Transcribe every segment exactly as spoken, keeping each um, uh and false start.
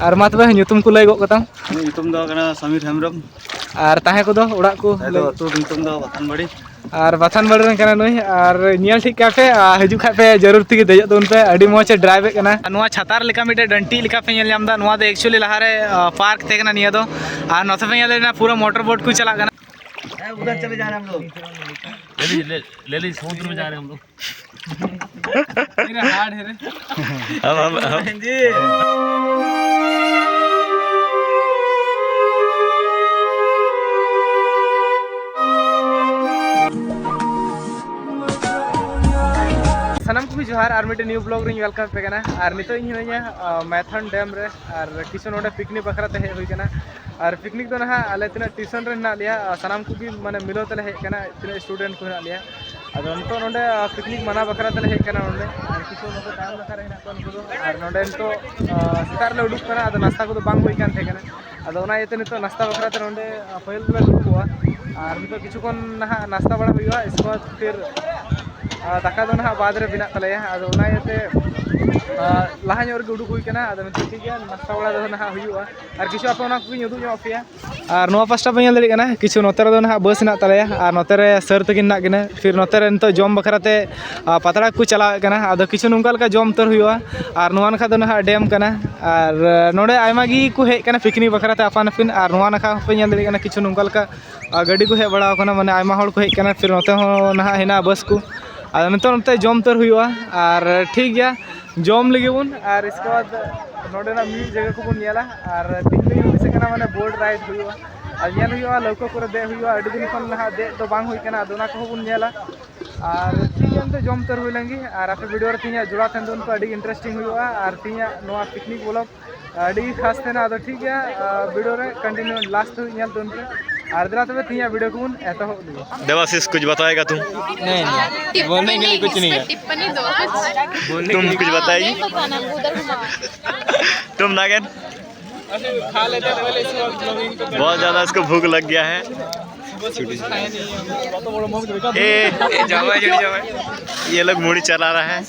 ᱟᱨ ᱢᱟ ᱛᱚᱵᱮ ᱧᱩᱛᱩᱢ ᱠᱚ ᱞᱟᱹᱭ ᱜᱚᱫ ᱠᱟᱛᱟᱢ᱾ ᱤᱧᱟᱹᱜ ᱧᱩᱛᱩᱢ ᱫᱚ ᱠᱟᱱᱟ ᱥᱟᱢᱤᱨ ᱦᱮᱢᱵᱨᱚᱢ᱾ ᱟᱨ ᱛᱟᱦᱮᱸ ᱠᱚᱫᱚ ᱚᱲᱟᱜ ᱠᱚ ᱟᱞᱮ ᱫᱚ ᱞᱟᱹᱭ? ᱟᱹᱛᱩ ᱧᱩᱛᱩᱢ ᱫᱚ ᱵᱟᱛᱷᱟᱱ ᱵᱟᱲᱤ᱾ ᱟᱨ ᱵᱟᱛᱷᱟᱱ ᱵᱟᱲᱤ ᱨᱮᱱ ᱠᱟᱱᱟ ᱱᱩᱭ᱾ ᱟᱨ ᱧᱮᱞ ᱴᱷᱤᱠ ᱠᱟᱜ ᱯᱮ, ᱟᱨ ᱦᱤᱡᱩᱜ ᱠᱷᱟᱡ ᱯᱮ ᱡᱟᱹᱨᱩᱲ ᱛᱮᱜᱮ ᱫᱮᱡᱚᱜ ᱛᱟᱵᱚᱱ ᱯᱮ, ᱟᱹᱰᱤ ᱢᱚᱡᱽ ᱮ ᱰᱨᱟᱭᱤᱵᱷ ᱮᱫ ᱠᱟᱱᱟ᱾ ᱱᱚᱣᱟ ᱪᱷᱟᱛᱟᱨ ᱞᱮᱠᱟ ᱢᱤᱫᱴᱮᱡ ᱰᱟᱹᱱᱴᱤ ᱞᱮᱠᱟ ᱯᱮ ᱧᱮᱞ ᱧᱟᱢ ᱮᱫᱟ, ᱱᱚᱣᱟ ᱫᱚ ᱮᱠᱪᱩᱭᱮᱞᱤ ᱞᱟᱦᱟᱨᱮ ᱯᱟᱨᱠ ᱛᱟᱦᱮᱸ ᱠᱟᱱᱟ ᱱᱤᱭᱟᱹ ᱫᱚ᱾ ᱟᱨ ᱱᱚᱛᱮ ᱯᱮ ᱧᱮᱞ ᱫᱟᱲᱮᱭᱟᱜ ᱠᱟᱱᱟ ᱯᱩᱨᱟᱹ ᱢᱚᱴᱚᱨ ᱵᱳᱴ ᱠᱚ ᱪᱟᱞᱟᱜ ᱠᱟᱱᱟ᱾ ᱩᱫᱷᱟᱨ ᱪᱟᱞᱮ ᱡᱟ ᱨᱮ ᱦᱟᱢ ᱞᱳᱜ᱾ ᱞᱮ ᱞᱤᱧ ᱥᱚᱢᱩᱫᱨᱚ ᱢᱮ ᱡᱟ ᱨᱮ ᱦᱟᱢ ᱞᱳᱜ᱾ ᱦᱟᱢ ᱦᱟᱢ ᱦᱟᱢ ᱥᱟᱱᱟᱢ ᱠᱚᱜᱮ ᱡᱚᱦᱟᱨ, ᱟᱨ ᱢᱤᱫᱴᱮᱱ ᱱᱤᱭᱩ ᱵᱞᱚᱜ ᱨᱤᱧ ᱣᱮᱞᱠᱟᱢ ᱯᱮ ᱠᱟᱱᱟ᱾ ᱟᱨ ᱱᱤᱛᱚᱜ ᱤᱧ ᱦᱤᱱᱟᱹᱧᱟ ᱢᱟᱭᱛᱷᱚᱱ ᱰᱮᱢ ᱨᱮ, ᱟᱨ ᱠᱤᱪᱷᱩ ᱱᱚᱰᱮ ᱯᱤᱠᱱᱤᱠ ᱵᱟᱠᱷᱨᱟ ᱛᱮ ᱦᱮᱡ ᱦᱩᱭ ᱠᱟᱱᱟ᱾ ᱟᱨ ᱯᱤᱠᱱᱤᱠ ᱫᱚ ᱱᱟᱦᱟᱜ ᱟᱞᱮ ᱛᱤᱱᱟᱹᱜ ᱴᱤᱭᱩᱥᱚᱱ ᱨᱮ ᱦᱮᱱᱟᱜ ᱞᱮᱭᱟ, ᱥᱟᱱᱟᱢ ᱠᱚᱜᱮ ᱢᱟᱱᱮ ᱢᱤᱞᱟᱹᱣ ᱛᱮᱞᱮ ᱦᱮᱡ ᱠᱟᱱᱟ, ᱛᱤᱱᱟᱹᱜ ᱥᱴᱩᱰᱮᱱᱴ ᱠᱚ ᱦᱮᱱᱟᱜ ᱞᱮᱭᱟ᱾ ᱟᱫᱚ ᱱᱤᱛᱚᱜ ᱱᱚᱰᱮ ᱯᱤᱠᱱᱤᱠ ᱢᱟᱱᱟᱣ ᱵᱟᱠᱷᱨᱟ ᱛᱮᱞᱮ ᱦᱮᱡ ᱠᱟᱱᱟ ᱱᱚᱰᱮ᱾ ᱟᱨ ᱠᱤᱪᱷᱩ ᱱᱩᱠᱩ ᱛᱟᱭᱚᱢ ᱱᱟᱠᱷᱟ ᱨᱮ ᱦᱮᱱᱟᱜ ᱠᱚᱣᱟ ᱱᱩᱠᱩ ᱫᱚ᱾ ᱟᱨ ᱱᱚᱰᱮ ᱱᱤᱛᱚᱜ ᱥᱮᱛᱟᱜ ᱨᱮᱞᱮ ᱩᱰᱩᱠ ᱠᱟᱱᱟ, ᱟᱫᱚ ᱱᱟᱥᱛᱟ ᱠᱚᱫᱚ ᱵᱟᱝ ᱦᱩᱭ ᱠᱟᱱ ᱛᱟᱦᱮᱸ ᱠᱟᱱᱟ᱾ ᱟᱫᱚ ᱚᱱᱟ ᱤᱭᱟᱹᱛᱮ ᱱᱤᱛᱚᱜ ᱱᱟᱥᱛᱟ ᱵᱟᱠᱷᱨᱟ ᱛᱮ ᱱᱚᱰᱮ ᱯᱟᱹᱦᱤᱞ ᱫᱚᱞᱮ ᱫᱩᱲᱩᱵᱚᱜᱼᱟ᱾ ᱟᱨ ᱱᱤᱛᱚᱜ ᱠᱤᱪᱷᱩ ᱠᱷᱚᱱ ᱱᱟᱦᱟᱜ ᱱᱟᱥᱛᱟ ᱵᱟᱲᱟ ᱦᱩᱭᱩᱜᱼᱟ, ᱤᱥᱠᱮ ᱵᱟᱫᱽ ᱯᱷᱤᱨ ᱫᱟᱠᱟ ᱫᱚ ᱱᱟᱦᱟᱜ ᱵᱟᱫᱽ ᱨᱮ ᱵᱮᱱᱟᱜ ᱛᱟᱞᱮᱭᱟ᱾ ᱟᱫᱚ ᱚᱱᱟ ᱤᱭᱟᱹᱛᱮ ᱞᱟᱦᱟ ᱧᱚᱜ ᱨᱮᱜᱮ ᱩᱰᱩᱠ ᱦᱩᱭ ᱠᱟᱱᱟ᱾ ᱟᱫᱚ ᱱᱤᱛᱚᱜ ᱴᱷᱤᱠ ᱜᱮᱭᱟ, ᱱᱟᱥᱛᱟ ᱵᱟᱲᱟ ᱫᱚ ᱱᱟᱦᱟᱜ ᱦᱩᱭᱩᱜᱼᱟ᱾ ᱟᱨ ᱠᱤᱪᱷᱩ ᱟᱯᱮ ᱚᱱᱟ ᱠᱚᱜᱮᱧ ᱩᱫᱩᱜ ᱧᱚᱜ ᱟᱯᱮᱭᱟ᱾ ᱟᱨ ᱱᱚᱣᱟ ᱯᱟᱥᱴᱟ ᱯᱮ ᱧᱮᱞ ᱫᱟᱲᱮᱭᱟᱜ ᱠᱟᱱᱟ, ᱠᱤᱪᱷᱩ ᱱᱚᱛᱮ ᱨᱮᱫᱚ ᱱᱟᱦᱟᱜ ᱵᱟᱥ ᱦᱮᱱᱟᱜ ᱛᱟᱞᱮᱭᱟ, ᱟᱨ ᱱᱚᱛᱮ ᱨᱮ ᱥᱟᱨ ᱛᱟᱹᱠᱤᱱ ᱦᱮᱱᱟᱜ ᱠᱤᱱᱟ᱾ ᱯᱷᱤᱨ ᱱᱚᱛᱮ ᱨᱮ ᱱᱤᱛᱚᱜ ᱡᱚᱢ ᱵᱟᱠᱷᱨᱟ ᱛᱮ, ᱟᱨ, ᱯᱟᱛᱲᱟ ᱠᱚ ᱪᱟᱞᱟᱣᱮᱫ ᱠᱟᱱᱟ᱾ ᱟᱫᱚ ᱠᱤᱪᱷᱩ ᱱᱚᱝᱠᱟ ᱞᱮᱠᱟ ᱡᱚᱢ ᱩᱛᱟᱹᱨ ᱦᱩᱭᱩᱜᱼᱟ᱾ ᱟᱨ ᱱᱚᱣᱟ ᱱᱟᱠᱷᱟ ᱫᱚ ᱱᱟᱦᱟᱜ ᱰᱮᱢ ᱠᱟᱱᱟ᱾ ᱟᱨ, ᱟᱨ ᱱᱚᱰᱮ ᱟᱭᱢᱟ ᱜᱮ ᱠᱚ ᱦᱮᱡ ᱠᱟᱱᱟ ᱯᱤᱠᱱᱤᱠ ᱵᱟᱠᱷᱨᱟ ᱛᱮ ᱟᱯᱟᱱ ᱟᱹᱯᱤᱱ᱾ ᱟᱨ ᱱᱚᱣᱟ ᱱᱟᱠᱷᱟ ᱦᱚᱸᱯᱮ ᱧᱮᱞ ᱫᱟᱲᱮᱭᱟᱜ ᱠᱟᱱᱟ, ᱠᱤᱪᱷᱩ ᱱᱚᱝᱠᱟ ᱞᱮᱠᱟ, ᱟᱨ, ᱜᱟᱹᱰᱤ ᱠᱚ ᱦᱮᱡ ᱵᱟᱲᱟᱣ ᱠᱟᱱᱟ, ᱢᱟᱱᱮ ᱟᱭᱢᱟ ᱦᱚᱲ ᱠᱚ ᱦᱮᱡ ᱠᱟᱱᱟ᱾ ᱯᱷᱤᱨ ᱱᱚᱛᱮ ᱦᱚᱸ ᱱᱟᱦᱟᱜ ᱦᱮᱱᱟᱜᱼᱟ ᱵᱟᱥ ᱠᱚ᱾ ᱟᱫᱚ ᱱᱤᱛᱚᱜ ᱱᱚᱛᱮ ᱡᱚᱢ ᱩᱛᱟᱹᱨ ᱦᱩᱭᱩᱜᱼᱟ᱾ ᱟᱨ ᱴᱷᱤᱠ ᱜᱮᱭᱟ, ᱡᱚᱢ ᱞᱟᱹᱜᱤᱫ ᱵᱚᱱ, ᱟᱨ ᱤᱥᱠᱮ ᱵᱟᱫᱽ ᱱᱚᱰᱮᱱᱟᱜ ᱢᱤᱫ ᱡᱟᱭᱜᱟ ᱠᱚᱵᱚᱱ ᱧᱮᱞᱟ᱾ ᱟᱨ ᱛᱤᱦᱤᱧ ᱫᱚ ᱤᱧ ᱦᱩᱫᱤᱥᱮᱫ ᱠᱟᱱᱟ, ᱢᱟᱱᱮ ᱵᱳᱴ ᱨᱟᱭᱤᱰ ᱦᱩᱭᱩᱜᱼᱟ, ᱟᱨ ᱧᱮᱞ ᱦᱩᱭᱩᱜᱼᱟ, ᱞᱟᱹᱣᱠᱟᱹ ᱠᱚᱨᱮ ᱫᱮᱡ ᱦᱩᱭᱩᱜᱼᱟ᱾ ᱟᱹᱰᱤ ᱫᱤᱱ ᱠᱷᱚᱱ ᱱᱟᱦᱟᱜ ᱫᱮᱡ ᱫᱚ ᱵᱟᱝ ᱦᱩᱭ ᱠᱟᱱᱟ, ᱟᱫᱚ ᱚᱱᱟ ᱠᱚᱦᱚᱸ ᱵᱚᱱ ᱧᱮᱞᱟ᱾ ᱟᱨ ᱴᱷᱤᱠ ᱜᱮᱭᱟ, ᱱᱤᱛᱚᱜ ᱡᱚᱢ ᱩᱛᱟᱹᱨ ᱦᱩᱭ ᱞᱮᱱ ᱜᱮ, ᱟᱨ ᱟᱯᱮ ᱵᱷᱤᱰᱤᱭᱳ ᱨᱮ ᱛᱤᱦᱤᱧᱟᱜ ᱡᱚᱲᱟᱣ ᱛᱟᱦᱮᱱ ᱛᱟᱵᱚᱱ ᱯᱮ, ᱟᱹᱰᱤ ᱤᱱᱴᱟᱨᱮᱥᱴᱤᱝ ᱦᱩᱭᱩᱜᱼᱟ᱾ ᱟᱨ ᱛᱤᱦᱤᱧᱟᱜ ᱱᱚᱣᱟ ᱯᱤᱠᱱᱤᱠ ᱵᱞᱚᱜ ᱟᱹᱰᱤ ᱠᱷᱟᱥ ᱛᱟᱦᱮᱱᱟ᱾ ᱟᱫᱚ ᱴᱷᱤᱠ ᱜᱮᱭᱟ, ᱟᱨ ᱵᱷᱤᱰᱤᱭᱳ ᱨᱮ ᱠᱚᱱᱴᱤᱱᱤᱭᱩ ᱞᱟᱥᱴ ᱫᱷᱟᱹᱵᱤᱡ ᱧᱮᱞ ᱛᱟᱵᱚᱱ ᱯᱮ᱾ ᱟᱨ ᱫᱮᱞᱟ ᱛᱚᱵᱮ ᱛᱤᱦᱤᱧᱟᱜ ᱵᱷᱤᱰᱤᱭᱳ ᱠᱚᱵᱚᱱ ᱮᱛᱚᱦᱚᱵ ᱞᱮᱜᱮ᱾ देवाशीष, कुछ बताएगा तू? नहीं, नहीं, बोलने के लिए कुछ नहीं है। टिप्पणी दो कुछ। तुम कुछ बताएगी? नहीं बताना, उधर घुमा। तुम नागेन? बहुत ज़्यादा इसको भूख लग गया है। ए, ये लोग मुड़ी चला रहा है।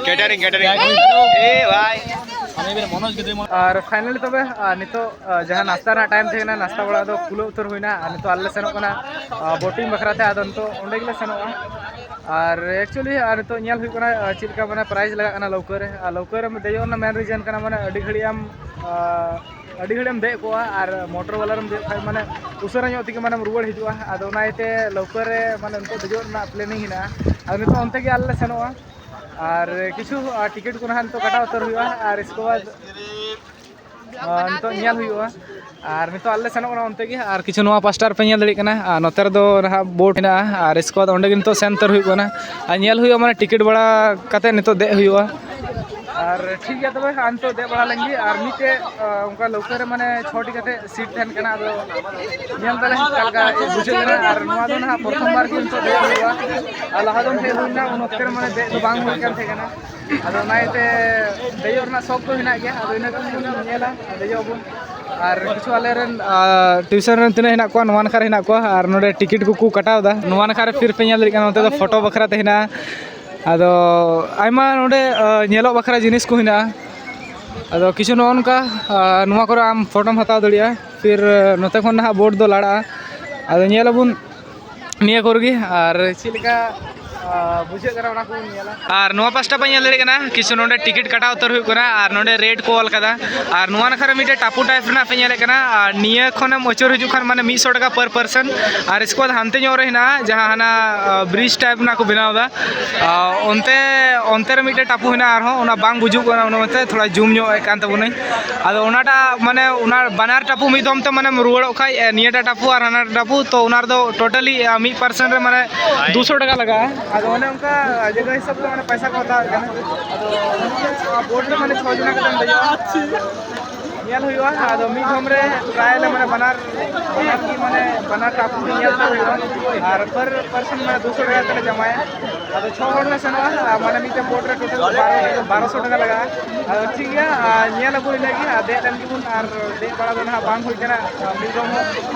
Catering, catering. ए भाई। ᱟᱨ finally ᱛᱚᱵᱮ, ᱟᱨ ᱱᱤᱛᱚᱜ, ᱟᱨ ᱡᱟᱦᱟᱸ ᱱᱟᱥᱛᱟ ᱨᱮᱱᱟᱜ time ᱛᱟᱦᱮᱸ ᱠᱟᱱᱟ, ᱱᱟᱥᱛᱟ ᱵᱟᱲᱟ ᱫᱚ ᱠᱩᱞᱟᱹᱣ ᱩᱛᱟᱹᱨ ᱦᱩᱭᱱᱟ᱾ ᱟᱨ ᱱᱤᱛᱚᱜ ᱟᱞᱮ ᱞᱮ ᱥᱮᱱᱚᱜ ᱠᱟᱱᱟ, ᱟᱨ boating ᱵᱟᱠᱷᱨᱟ ᱛᱮ᱾ ᱟᱫᱚ ᱱᱤᱛᱚᱜ ᱚᱸᱰᱮ ᱜᱮᱞᱮ ᱥᱮᱱᱚᱜᱼᱟ᱾ ᱟᱨ actually, ᱟᱨ ᱱᱤᱛᱚᱜ ᱧᱮᱞ ᱦᱩᱭᱩᱜ ᱠᱟᱱᱟ, ᱟᱨ ᱪᱮᱫ ᱞᱮᱠᱟ ᱢᱟᱱᱮ price ᱞᱟᱜᱟᱜ ᱠᱟᱱᱟ ᱞᱟᱹᱣᱠᱟᱹ ᱨᱮ᱾ ᱟᱨ ᱞᱟᱹᱣᱠᱟᱹ ᱨᱮ ᱫᱮᱡᱚᱜ ᱨᱮᱱᱟᱜ main reason ᱠᱟᱱᱟ, ᱢᱟᱱᱮ ᱟᱹᱰᱤ ᱜᱷᱟᱹᱲᱤᱡ ᱮᱢ, ᱟᱨ ᱟᱹᱰᱤ ᱜᱷᱟᱹᱲᱤᱡ ᱮᱢ ᱫᱮᱡ ᱠᱚᱜᱼᱟ᱾ ᱟᱨ motor ᱵᱟᱞᱟ ᱨᱮᱢ ᱫᱮᱡ ᱠᱷᱟᱡ, ᱢᱟᱱᱮ ᱩᱥᱟᱹᱨᱟ ᱧᱚᱜ ᱛᱮᱜᱮ ᱢᱟᱱᱮᱢ ᱨᱩᱣᱟᱹᱲ ᱦᱤᱡᱩᱜᱼᱟ᱾ ᱟᱫᱚ ᱚᱱᱟ ᱤᱭᱟᱹᱛᱮ ᱞᱟᱹᱣᱠᱟᱹ ᱨᱮ ᱢᱟᱱᱮ ᱱᱤᱛᱚᱜ ᱫᱮᱡᱚᱜ ᱨᱮᱱᱟᱜ planning ᱦᱮᱱᱟᱜᱼᱟ᱾ ᱟᱫᱚ ᱱᱤᱛᱚᱜ ᱚᱱᱛᱮ ᱜᱮ ᱟᱞᱮ ᱞᱮ ᱥᱮᱱᱚᱜᱼᱟ᱾ ᱟᱨ ᱠᱤᱪᱷᱩ, ᱟᱨ, ticket ᱠᱚ ᱱᱟᱦᱟᱜ ᱱᱤᱛᱚᱜ ᱠᱟᱴᱟᱣ ᱩᱛᱟᱹᱨ ᱦᱩᱭᱩᱜᱼᱟ᱾ ᱟᱨ ᱤᱥᱠᱮ ᱵᱟᱫ, ᱟᱨ, ᱱᱤᱛᱚᱜ ᱧᱮᱞ ᱦᱩᱭᱩᱜᱼᱟ᱾ ᱟᱨ ᱱᱤᱛᱚᱜ ᱟᱞᱮ ᱞᱮ ᱥᱮᱱᱚᱜ ᱠᱟᱱᱟ ᱚᱱᱛᱮ ᱜᱮ᱾ ᱟᱨ ᱠᱤᱪᱷᱩ ᱱᱚᱣᱟ ᱯᱟᱥᱴᱟ ᱨᱮᱯᱮ ᱧᱮᱞ ᱫᱟᱲᱮᱭᱟᱜ ᱠᱟᱱᱟ, ᱟᱨ ᱱᱚᱛᱮ ᱨᱮᱫᱚ ᱱᱟᱦᱟᱜ boat ᱦᱮᱱᱟᱜᱼᱟ᱾ ᱟᱨ ᱤᱥᱠᱮ ᱵᱟᱫ ᱚᱸᱰᱮ ᱜᱮ ᱱᱤᱛᱚᱜ ᱥᱮᱱ ᱩᱛᱟᱹᱨ ᱦᱩᱭᱩᱜ ᱠᱟᱱᱟ᱾ ᱟᱨ ᱧᱮᱞ ᱦᱩᱭᱩᱜᱼᱟ, ᱢᱟᱱᱮ ticket ᱵᱟᱲᱟ ᱠᱟᱛᱮ ᱱᱤᱛᱚᱜ ᱫᱮᱡ ᱦᱩᱭᱩᱜᱼᱟ᱾ ᱟᱨ ᱴᱷᱤᱠ ᱜᱮᱭᱟ ᱛᱚᱵᱮ, ᱟᱨ ᱱᱤᱛᱚᱜ ᱫᱮᱡ ᱵᱟᱲᱟ ᱞᱮᱱ ᱜᱮ᱾ ᱟᱨ ᱢᱤᱫᱴᱮᱡ, ᱟᱨ, ᱚᱱᱠᱟ ᱞᱟᱹᱣᱠᱟᱹ ᱨᱮ ᱢᱟᱱᱮ ᱪᱷᱚᱴᱤ ᱠᱟᱛᱮ seat ᱛᱟᱦᱮᱱ ᱠᱟᱱᱟ᱾ ᱟᱫᱚ ᱧᱮᱞ ᱫᱟᱞᱮ ᱚᱠᱟ ᱞᱮᱠᱟ ᱵᱩᱡᱷᱟᱹᱜ ᱠᱟᱱᱟ᱾ ᱟᱨ ᱱᱚᱣᱟ ᱫᱚ ᱱᱟᱦᱟᱜ ᱯᱨᱚᱛᱷᱚᱢ ᱵᱟᱨ ᱜᱮ ᱱᱤᱛᱚᱜ ᱫᱮᱡ ᱦᱩᱭᱩᱜᱼᱟ᱾ ᱟᱨ ᱞᱟᱦᱟ ᱫᱚᱢ ᱦᱮᱡ ᱦᱩᱭ ᱞᱮᱱᱟ, ᱩᱱ ᱚᱠᱛᱮ ᱨᱮ ᱢᱟᱱᱮ ᱫᱮᱡ ᱫᱚ ᱵᱟᱝ ᱦᱩᱭ ᱠᱟᱱ ᱛᱟᱦᱮᱸ ᱠᱟᱱᱟ᱾ ᱟᱫᱚ ᱚᱱᱟ ᱤᱭᱟᱹᱛᱮ ᱫᱮᱡᱚᱜ ᱨᱮᱱᱟᱜ ᱥᱚᱠ ᱫᱚ ᱦᱮᱱᱟᱜ ᱜᱮᱭᱟ᱾ ᱟᱫᱚ ᱤᱱᱟᱹ ᱠᱚ ᱧᱮᱞᱟ, ᱫᱮᱡᱚᱜ ᱟᱵᱚᱱ᱾ ᱟᱨ ᱠᱤᱪᱷᱩ ᱟᱞᱮ ᱨᱮᱱ, ᱟᱨ, tuition ᱨᱮᱱ ᱛᱤᱱᱟᱹᱜ ᱦᱮᱱᱟᱜ ᱠᱚᱣᱟ, ᱱᱚᱣᱟ ᱱᱟᱠᱷᱟ ᱨᱮ ᱦᱮᱱᱟᱜ ᱠᱚᱣᱟ᱾ ᱟᱨ ᱱᱚᱰᱮ ticket ᱠᱚᱠᱚ ᱠᱟᱴᱟᱣ ᱮᱫᱟ᱾ ᱱᱚᱣᱟ ᱱᱟᱠᱷᱟ ᱨᱮ ᱯᱷᱤᱨ ᱯᱮ ᱧᱮᱞ ᱫᱟᱲᱮᱭᱟᱜ ᱠᱟᱱᱟ, ᱱᱚᱛᱮ ᱫᱚ photo ᱵᱟᱠᱷᱨᱟ ᱛᱮ ᱦᱮᱱᱟᱜᱼᱟ᱾ ᱟᱫᱚ ᱟᱭᱢᱟ ᱱᱚᱰᱮ, ᱟᱨ, ᱧᱮᱞᱚᱜ ᱵᱟᱠᱷᱨᱟ ᱡᱤᱱᱤᱥ ᱠᱚ ᱦᱮᱱᱟᱜᱼᱟ᱾ ᱟᱫᱚ ᱠᱤᱪᱷᱩ ᱱᱚᱜᱼᱚ ᱱᱚᱝᱠᱟ, ᱟᱨ, ᱱᱚᱣᱟ ᱠᱚᱨᱮ ᱟᱢ ᱯᱷᱳᱴᱳᱢ ᱦᱟᱛᱟᱣ ᱫᱟᱲᱮᱭᱟᱜᱼᱟ᱾ ᱯᱷᱤᱨ, ᱟᱨ, ᱱᱚᱛᱮ ᱠᱷᱚᱱ ᱱᱟᱦᱟᱜ boat ᱫᱚ ᱞᱟᱲᱟᱜᱼᱟ᱾ ᱟᱫᱚ ᱧᱮᱞ ᱟᱵᱚᱱ ᱱᱤᱭᱟᱹ ᱠᱚᱨᱮ ᱜᱮ, ᱟᱨ ᱪᱮᱫ ᱞᱮᱠᱟ, ᱟᱨ, ᱵᱩᱡᱷᱟᱹᱜ ᱠᱟᱱᱟ, ᱚᱱᱟ ᱠᱚᱵᱚᱱ ᱧᱮᱞᱟ᱾ ᱟᱨ ᱱᱚᱣᱟ ᱯᱟᱥᱴᱟ ᱯᱮ ᱧᱮᱞ ᱫᱟᱲᱮᱭᱟᱜ ᱠᱟᱱᱟ, ᱠᱤᱪᱷᱩ ᱱᱚᱰᱮ ticket ᱠᱟᱴᱟᱣ ᱩᱛᱟᱹᱨ ᱦᱩᱭᱩᱜ ᱠᱟᱱᱟ᱾ ᱟᱨ ᱱᱚᱰᱮ rate ᱠᱚ ᱚᱞ ᱠᱟᱫᱟ᱾ ᱟᱨ ᱱᱚᱣᱟ ᱱᱟᱠᱷᱟ ᱨᱮ ᱢᱤᱫᱴᱮᱡ ᱴᱟᱯᱩ type ᱨᱮᱱᱟᱜ ᱯᱮ ᱧᱮᱞᱮᱫ ᱠᱟᱱᱟ᱾ ᱟᱨ ᱱᱤᱭᱟᱹ ᱠᱷᱚᱱᱮᱢ ᱟᱹᱪᱩᱨ ᱦᱤᱡᱩᱜ ᱠᱷᱟᱱ ᱢᱟᱱᱮ ᱢᱤᱫ ᱥᱚ ᱴᱟᱠᱟ per person᱾ ᱟᱨ ᱤᱥᱠᱮ ᱵᱟᱫ ᱦᱟᱱᱛᱮ ᱧᱚᱜ ᱨᱮ ᱦᱮᱱᱟᱜᱼᱟ, ᱡᱟᱦᱟᱸ ᱦᱟᱱᱟ, ᱟᱨ, bridge type ᱨᱮᱱᱟᱜ ᱠᱚ ᱵᱮᱱᱟᱣ ᱮᱫᱟ᱾ ᱟᱨ ᱚᱱᱛᱮ, ᱚᱱᱛᱮ ᱨᱮ ᱢᱤᱫᱴᱮᱡ ᱴᱟᱯᱩ ᱦᱮᱱᱟᱜᱼᱟ ᱟᱨᱦᱚᱸ, ᱚᱱᱟ ᱵᱟᱝ ᱵᱩᱡᱩᱜ ᱠᱟᱱᱟ, ᱚᱱᱟ ᱢᱮᱱᱛᱮ ᱛᱷᱚᱲᱟ zoom ᱧᱚᱜ ᱮᱫ ᱠᱟᱱ ᱛᱟᱵᱚᱱᱟᱹᱧ᱾ ᱟᱫᱚ ᱚᱱᱟᱴᱟᱜ ᱢᱟᱱᱮ ᱚᱱᱟ ᱵᱟᱱᱟᱨ ᱴᱟᱯᱩ ᱢᱤᱫ ᱫᱚᱢ ᱛᱮ ᱢᱟᱱᱮᱢ ᱨᱩᱣᱟᱹᱲᱚᱜ ᱠᱷᱟᱡ, ᱮ, ᱱᱤᱭᱟᱹᱴᱟᱜ ᱴᱟᱯᱩ ᱟᱨ ᱦᱟᱱᱟᱴᱟᱜ ᱴᱟᱯᱩ, ᱛᱚ ᱚᱱᱟ ᱨᱮᱫᱚ totally, ᱟ, ᱢᱤᱫ person ᱨᱮ ᱢᱟᱱᱮ ᱫᱩᱥᱚ ᱴᱟᱠᱟ ᱞᱟᱜᱟᱜᱼᱟ᱾ ᱟᱫᱚ ᱚᱱᱮ ᱚᱱᱠᱟ ᱡᱟᱭᱜᱟ ᱦᱤᱥᱟᱹᱵ ᱛᱮ ᱢᱟᱱᱮ ᱯᱚᱭᱥᱟ ᱠᱚ ᱦᱟᱛᱟᱣᱮᱫ ᱠᱟᱱᱟ᱾ ᱟᱫᱚ ᱚᱱᱟ boat ᱨᱮ ᱢᱟᱱᱮ ᱪᱷᱚ ᱡᱚᱱᱟ ᱠᱟᱛᱮᱢ ᱫᱮᱡᱚᱜᱼᱟ᱾ ᱧᱮᱞ ᱦᱩᱭᱩᱜᱼᱟ, ᱟᱫᱚ ᱢᱤᱫ ᱫᱷᱚᱢ ᱨᱮ try ᱟᱞᱮ ᱢᱟᱱᱮ ᱵᱟᱱᱟᱨ, ᱵᱟᱱᱟᱨ ᱜᱮ ᱢᱟᱱᱮ ᱵᱟᱱᱟᱨ ᱴᱟᱯᱩ ᱜᱮ ᱧᱮᱞ ᱦᱩᱭᱩᱜᱼᱟ᱾ ᱟᱨ per person ᱢᱟᱱᱮ ᱫᱩᱥᱚ ᱴᱟᱠᱟ ᱠᱟᱛᱮ ᱞᱮ ᱡᱚᱢᱟᱭᱟ᱾ ᱟᱫᱚ ᱪᱷᱚ ᱦᱚᱲ ᱞᱮ ᱥᱮᱱᱚᱜᱼᱟ, ᱟᱨ ᱢᱟᱱᱮ ᱢᱤᱫᱴᱮᱱ boat ᱨᱮ total ᱵᱟᱨᱚ, ᱵᱟᱨᱚᱥᱚ ᱴᱟᱠᱟ ᱞᱟᱜᱟᱜᱼᱟ᱾ ᱟᱫᱚ ᱴᱷᱤᱠ ᱜᱮᱭᱟ, ᱟᱨ ᱧᱮᱞ ᱟᱵᱚᱱ ᱤᱱᱟᱹᱜ ᱜᱮ, ᱟᱨ ᱫᱮᱡ ᱞᱮᱱ ᱜᱮᱵᱚᱱ, ᱟᱨ ᱫᱮᱡ ᱵᱟᱲᱟ ᱫᱚ ᱱᱟᱦᱟᱜ ᱵᱟᱝ ᱦᱩᱭ ᱠᱟᱱᱟ, ᱟᱨ ᱢᱤᱫ ᱫᱚᱢ ᱦᱚᱸ᱾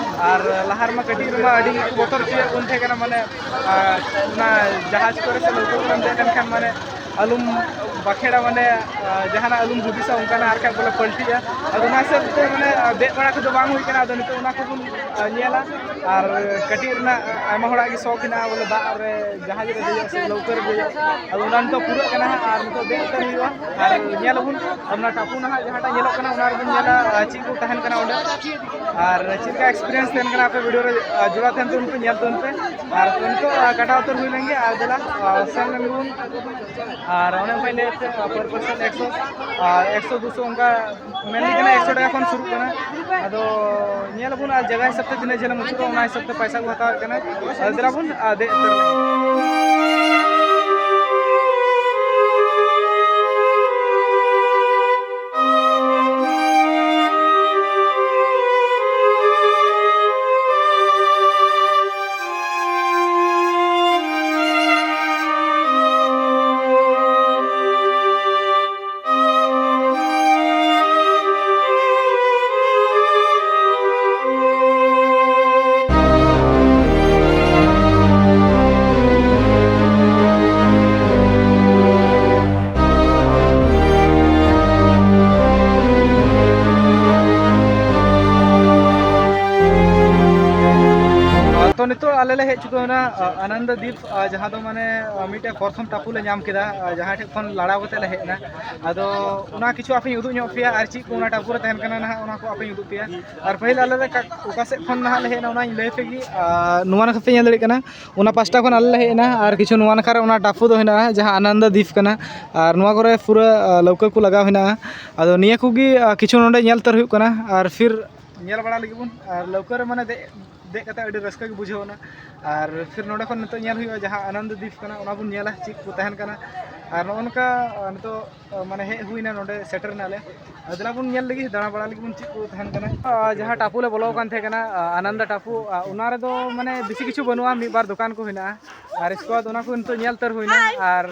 ᱟᱨ ᱞᱟᱦᱟ ᱨᱮᱢᱟ ᱠᱟᱹᱴᱤᱡ ᱨᱮᱢᱟ ᱟᱹᱰᱤ ᱜᱮᱠᱚ ᱵᱚᱛᱚᱨ ᱦᱚᱪᱚᱭᱮᱫ ᱵᱚᱱ ᱛᱟᱦᱮᱸ ᱠᱟᱱᱟ, ᱢᱟᱱᱮ, ᱟᱨ ᱚᱱᱟ ᱡᱟᱦᱟᱡᱽ ᱠᱚᱨᱮ ᱥᱮ ᱞᱟᱹᱣᱠᱟᱹ ᱠᱚᱨᱮᱢ ᱫᱮᱡ ᱞᱮᱱᱠᱷᱟᱱ ᱢᱟᱱᱮ ᱟᱞᱚᱢ ᱵᱟᱠᱷᱮᱲᱟ, ᱢᱟᱱᱮ ᱡᱟᱦᱟᱱᱟᱜ ᱟᱞᱚᱢ ᱦᱩᱫᱤᱥᱟ ᱚᱱᱠᱟᱱᱟᱜ, ᱟᱨ ᱠᱷᱟᱡ ᱵᱚᱞᱮ ᱯᱟᱹᱞᱴᱤᱜᱼᱟ᱾ ᱟᱫᱚ ᱚᱱᱟ ᱦᱤᱥᱟᱹᱵ ᱛᱮ ᱢᱟᱱᱮ ᱫᱮᱡ ᱵᱟᱲᱟ ᱠᱚᱫᱚ ᱵᱟᱝ ᱦᱩᱭ ᱠᱟᱱᱟ᱾ ᱟᱫᱚ ᱱᱤᱛᱚᱜ ᱚᱱᱟ ᱠᱚᱵᱚᱱ ᱧᱮᱞᱟ᱾ ᱟᱨ ᱠᱟᱹᱴᱤᱡ ᱨᱮᱱᱟᱜ ᱟᱭᱢᱟ ᱦᱚᱲᱟᱜ ᱜᱮ ᱥᱚᱠ ᱦᱮᱱᱟᱜᱼᱟ ᱵᱚᱞᱮ ᱫᱟᱜ ᱨᱮ ᱡᱟᱦᱟᱡᱽ ᱨᱮ ᱫᱮᱡᱚᱜ ᱥᱮ ᱞᱟᱹᱣᱠᱟᱹ ᱨᱮ ᱫᱮᱡᱚᱜ᱾ ᱟᱫᱚ ᱚᱱᱟ ᱱᱤᱛᱚᱜ ᱯᱩᱨᱟᱹᱜ ᱠᱟᱱᱟ ᱦᱟᱸᱜ, ᱟᱨ ᱱᱤᱛᱚᱜ ᱫᱮᱡ ᱩᱛᱟᱹᱨ ᱦᱩᱭᱩᱜᱼᱟ᱾ ᱟᱨ ᱧᱮᱞ ᱟᱵᱚᱱ ᱚᱱᱟ ᱴᱟᱯᱩ ᱱᱟᱦᱟᱜ ᱡᱟᱦᱟᱸᱴᱟᱜ ᱧᱮᱞᱚᱜ ᱠᱟᱱᱟ, ᱚᱱᱟ ᱨᱮᱵᱚᱱ ᱧᱮᱞᱟ ᱟᱨ ᱪᱮᱫ ᱠᱚ ᱛᱟᱦᱮᱱ ᱠᱟᱱᱟ ᱚᱸᱰᱮ, ᱟᱨ ᱪᱮᱫ ᱞᱮᱠᱟ ᱮᱠᱥᱯᱤᱨᱤᱭᱮᱱᱥ ᱛᱟᱦᱮᱱ ᱠᱟᱱᱟ᱾ ᱟᱯᱮ ᱵᱷᱤᱰᱤᱭᱳ ᱨᱮ ᱡᱚᱲᱟᱣ ᱛᱟᱦᱮᱱ ᱛᱟᱵᱚᱱ ᱯᱮ, ᱧᱮᱞ ᱛᱟᱵᱚᱱ ᱯᱮ᱾ ᱟᱨ ᱱᱤᱛᱚᱜ ᱠᱟᱴᱟ ᱩᱛᱟᱹᱨ ᱦᱩᱭ ᱞᱮᱱ ᱜᱮ, ᱟᱨ ᱫᱮᱞᱟ ᱥᱮᱱ ᱞᱮᱱ ᱜᱮᱵᱚᱱ᱾ ᱟᱨ ᱚᱱᱮ ᱚᱱᱠᱟᱧ ᱞᱟᱹᱭᱮᱫ ᱛᱟᱦᱮᱸᱫ, per person ᱮᱠᱥᱚ, ᱟᱨ ᱮᱠᱥᱚ ᱫᱩᱥᱚ ᱚᱱᱠᱟ ᱢᱮᱱ ᱞᱮᱠᱷᱟᱱ ᱮᱠᱥᱚ ᱴᱟᱠᱟ ᱠᱷᱚᱱ ᱥᱩᱨᱩᱜ ᱠᱟᱱᱟ᱾ ᱟᱫᱚ ᱧᱮᱞ ᱟᱵᱚᱱ ᱟᱨ ᱡᱟᱭᱜᱟ ᱦᱤᱥᱟᱹᱵ ᱛᱮ ᱛᱤᱱᱟᱹᱜ ᱡᱷᱟᱹᱞᱮᱢ ᱟᱹᱪᱩᱨᱚᱜᱼᱟ, ᱚᱱᱟ ᱦᱤᱥᱟᱹᱵ ᱛᱮ ᱯᱚᱭᱥᱟ ᱠᱚ ᱦᱟᱛᱟᱣᱮᱫ ᱠᱟᱱᱟ᱾ ᱟᱫᱚ ᱫᱮᱞᱟ ᱵᱚᱱ, ᱟᱨ ᱫᱮᱡ ᱩᱛᱟᱹᱨ ᱞᱮᱱ᱾ ᱛᱚ, ᱱᱤᱛᱚᱜ ᱟᱞᱮ ᱞᱮ ᱦᱮᱡ ᱪᱩᱠᱟᱹᱣ ᱮᱱᱟ, ᱟ, ᱟᱱᱚᱱᱫᱚ ᱫᱤᱯ, ᱟ, ᱡᱟᱦᱟᱸ ᱫᱚ ᱢᱟᱱᱮ, ᱟ, ᱢᱤᱫᱴᱮᱡ ᱯᱨᱚᱛᱷᱚᱢ ᱴᱟᱯᱩ ᱞᱮ ᱧᱟᱢ ᱠᱮᱫᱟ, ᱟ, ᱡᱟᱦᱟᱸ ᱴᱷᱮᱡ ᱠᱷᱚᱱ ᱞᱟᱲᱟᱣ ᱠᱟᱛᱮ ᱞᱮ ᱦᱮᱡ ᱮᱱᱟ᱾ ᱟᱫᱚ ᱚᱱᱟ ᱠᱤᱪᱷᱩ ᱟᱯᱮᱧ ᱩᱫᱩᱜ ᱧᱚᱜ ᱯᱮᱭᱟ, ᱟᱨ ᱪᱮᱫ ᱠᱚ ᱚᱱᱟ ᱴᱟᱯᱩ ᱨᱮ ᱛᱟᱦᱮᱱ ᱠᱟᱱᱟ ᱱᱟᱦᱟᱜ, ᱚᱱᱟ ᱠᱚ ᱟᱯᱮᱧ ᱩᱫᱩᱜ ᱯᱮᱭᱟ᱾ ᱟᱨ ᱯᱟᱹᱦᱤᱞ ᱟᱞᱮ ᱞᱮ ᱠᱟ-, ᱚᱠᱟ ᱥᱮᱫ ᱠᱷᱚᱱ ᱱᱟᱦᱟᱜ ᱞᱮ ᱦᱮᱡ ᱮᱱᱟ, ᱚᱱᱟᱧ ᱞᱟᱹᱭ ᱯᱮ ᱜᱮ᱾ ᱟ, ᱱᱚᱣᱟ ᱱᱟᱠᱷᱟ ᱯᱮ ᱧᱮᱞ ᱫᱟᱲᱮᱭᱟᱜ ᱠᱟᱱᱟ, ᱚᱱᱟ ᱯᱟᱥᱴᱟ ᱠᱷᱚᱱ ᱟᱞᱮ ᱞᱮ ᱦᱮᱡ ᱮᱱᱟ, ᱟᱨ ᱠᱤᱪᱷᱩ ᱱᱚᱣᱟ ᱱᱟᱠᱷᱟ ᱨᱮ ᱚᱱᱟ ᱴᱟᱯᱩ ᱫᱚ ᱦᱮᱱᱟᱜᱼᱟ, ᱡᱟᱦᱟᱸ ᱟᱱᱚᱱᱫᱚ ᱫᱤᱯ ᱠᱟᱱᱟ᱾ ᱟᱨ ᱱᱚᱣᱟ ᱠᱚᱨᱮ ᱯᱩᱨᱟᱹ, ᱟ, ᱞᱟᱹᱣᱠᱟᱹ ᱠᱚ ᱞᱟᱜᱟᱣ ᱦᱮᱱᱟᱜᱼᱟ᱾ ᱟᱫᱚ ᱱᱤᱭᱟᱹ ᱠᱚᱜᱮ, ᱟ, ᱠᱤᱪᱷᱩ ᱱᱚᱰᱮ ᱧᱮᱞ ᱩᱛᱟᱹᱨ ᱦᱩᱭᱩᱜ ᱠᱟᱱᱟ, ᱟᱨ ᱯᱷᱤᱨ ᱧᱮᱞ ᱵᱟᱲᱟ ᱞᱟᱹᱜᱤᱫ ᱵᱚᱱ᱾ ᱟᱨ ᱞᱟᱹᱣᱠᱟᱹ ᱨᱮ ᱢᱟᱱᱮ ᱫᱮᱡ, ᱫᱮᱡ ᱠᱟᱛᱮ ᱟᱹᱰᱤ ᱨᱟᱹᱥᱠᱟᱹ ᱜᱮ ᱵᱩᱡᱷᱟᱹᱣ ᱮᱱᱟ᱾ ᱟᱨ ᱯᱷᱤᱨ ᱱᱚᱰᱮ ᱠᱷᱚᱱ ᱱᱤᱛᱚᱜ ᱧᱮᱞ ᱦᱩᱭᱩᱜᱼᱟ ᱡᱟᱦᱟᱸ ᱟᱱᱚᱱᱫᱚ ᱫᱤᱯ ᱠᱟᱱᱟ, ᱚᱱᱟ ᱵᱚᱱ ᱧᱮᱞᱟ ᱪᱮᱫ ᱠᱚ ᱛᱟᱦᱮᱱ ᱠᱟᱱᱟ᱾ ᱟᱨ ᱱᱚᱜᱼᱚ ᱱᱚᱝᱠᱟ, ᱟᱨ ᱱᱤᱛᱚᱜ, ᱟᱨ ᱢᱟᱱᱮ ᱦᱮᱡ ᱦᱩᱭᱱᱟ ᱱᱚᱰᱮ, ᱥᱮᱴᱮᱨ ᱮᱱᱟᱞᱮ᱾ ᱟᱨ ᱫᱮᱞᱟ ᱵᱚᱱ ᱧᱮᱞ ᱞᱮᱜᱮ, ᱫᱟᱬᱟ ᱵᱟᱲᱟ ᱞᱟᱹᱜᱤᱫ ᱵᱚᱱ ᱪᱮᱫ ᱠᱚ ᱛᱟᱦᱮᱱ ᱠᱟᱱᱟ᱾ ᱟᱨ ᱡᱟᱦᱟᱸ ᱴᱟᱯᱩ ᱞᱮ ᱵᱚᱞᱚ ᱟᱠᱟᱱ ᱛᱟᱦᱮᱸ ᱠᱟᱱᱟ, ᱟᱨ ᱟᱱᱚᱱᱫᱚ ᱴᱟᱯᱩ, ᱟᱨ ᱚᱱᱟ ᱨᱮᱫᱚ ᱢᱟᱱᱮ ᱵᱮᱥᱤ ᱠᱤᱪᱷᱩ ᱵᱟᱹᱱᱩᱜᱼᱟ, ᱢᱤᱫ ᱵᱟᱨ ᱫᱚᱠᱟᱱ ᱠᱚ ᱦᱮᱱᱟᱜᱼᱟ᱾ ᱟᱨ ᱤᱥᱠᱮ ᱵᱟᱫ ᱚᱱᱟ ᱠᱚ ᱱᱤᱛᱚᱜ ᱧᱮᱞ ᱩᱛᱟᱹᱨ ᱦᱩᱭᱱᱟ᱾ ᱟᱨ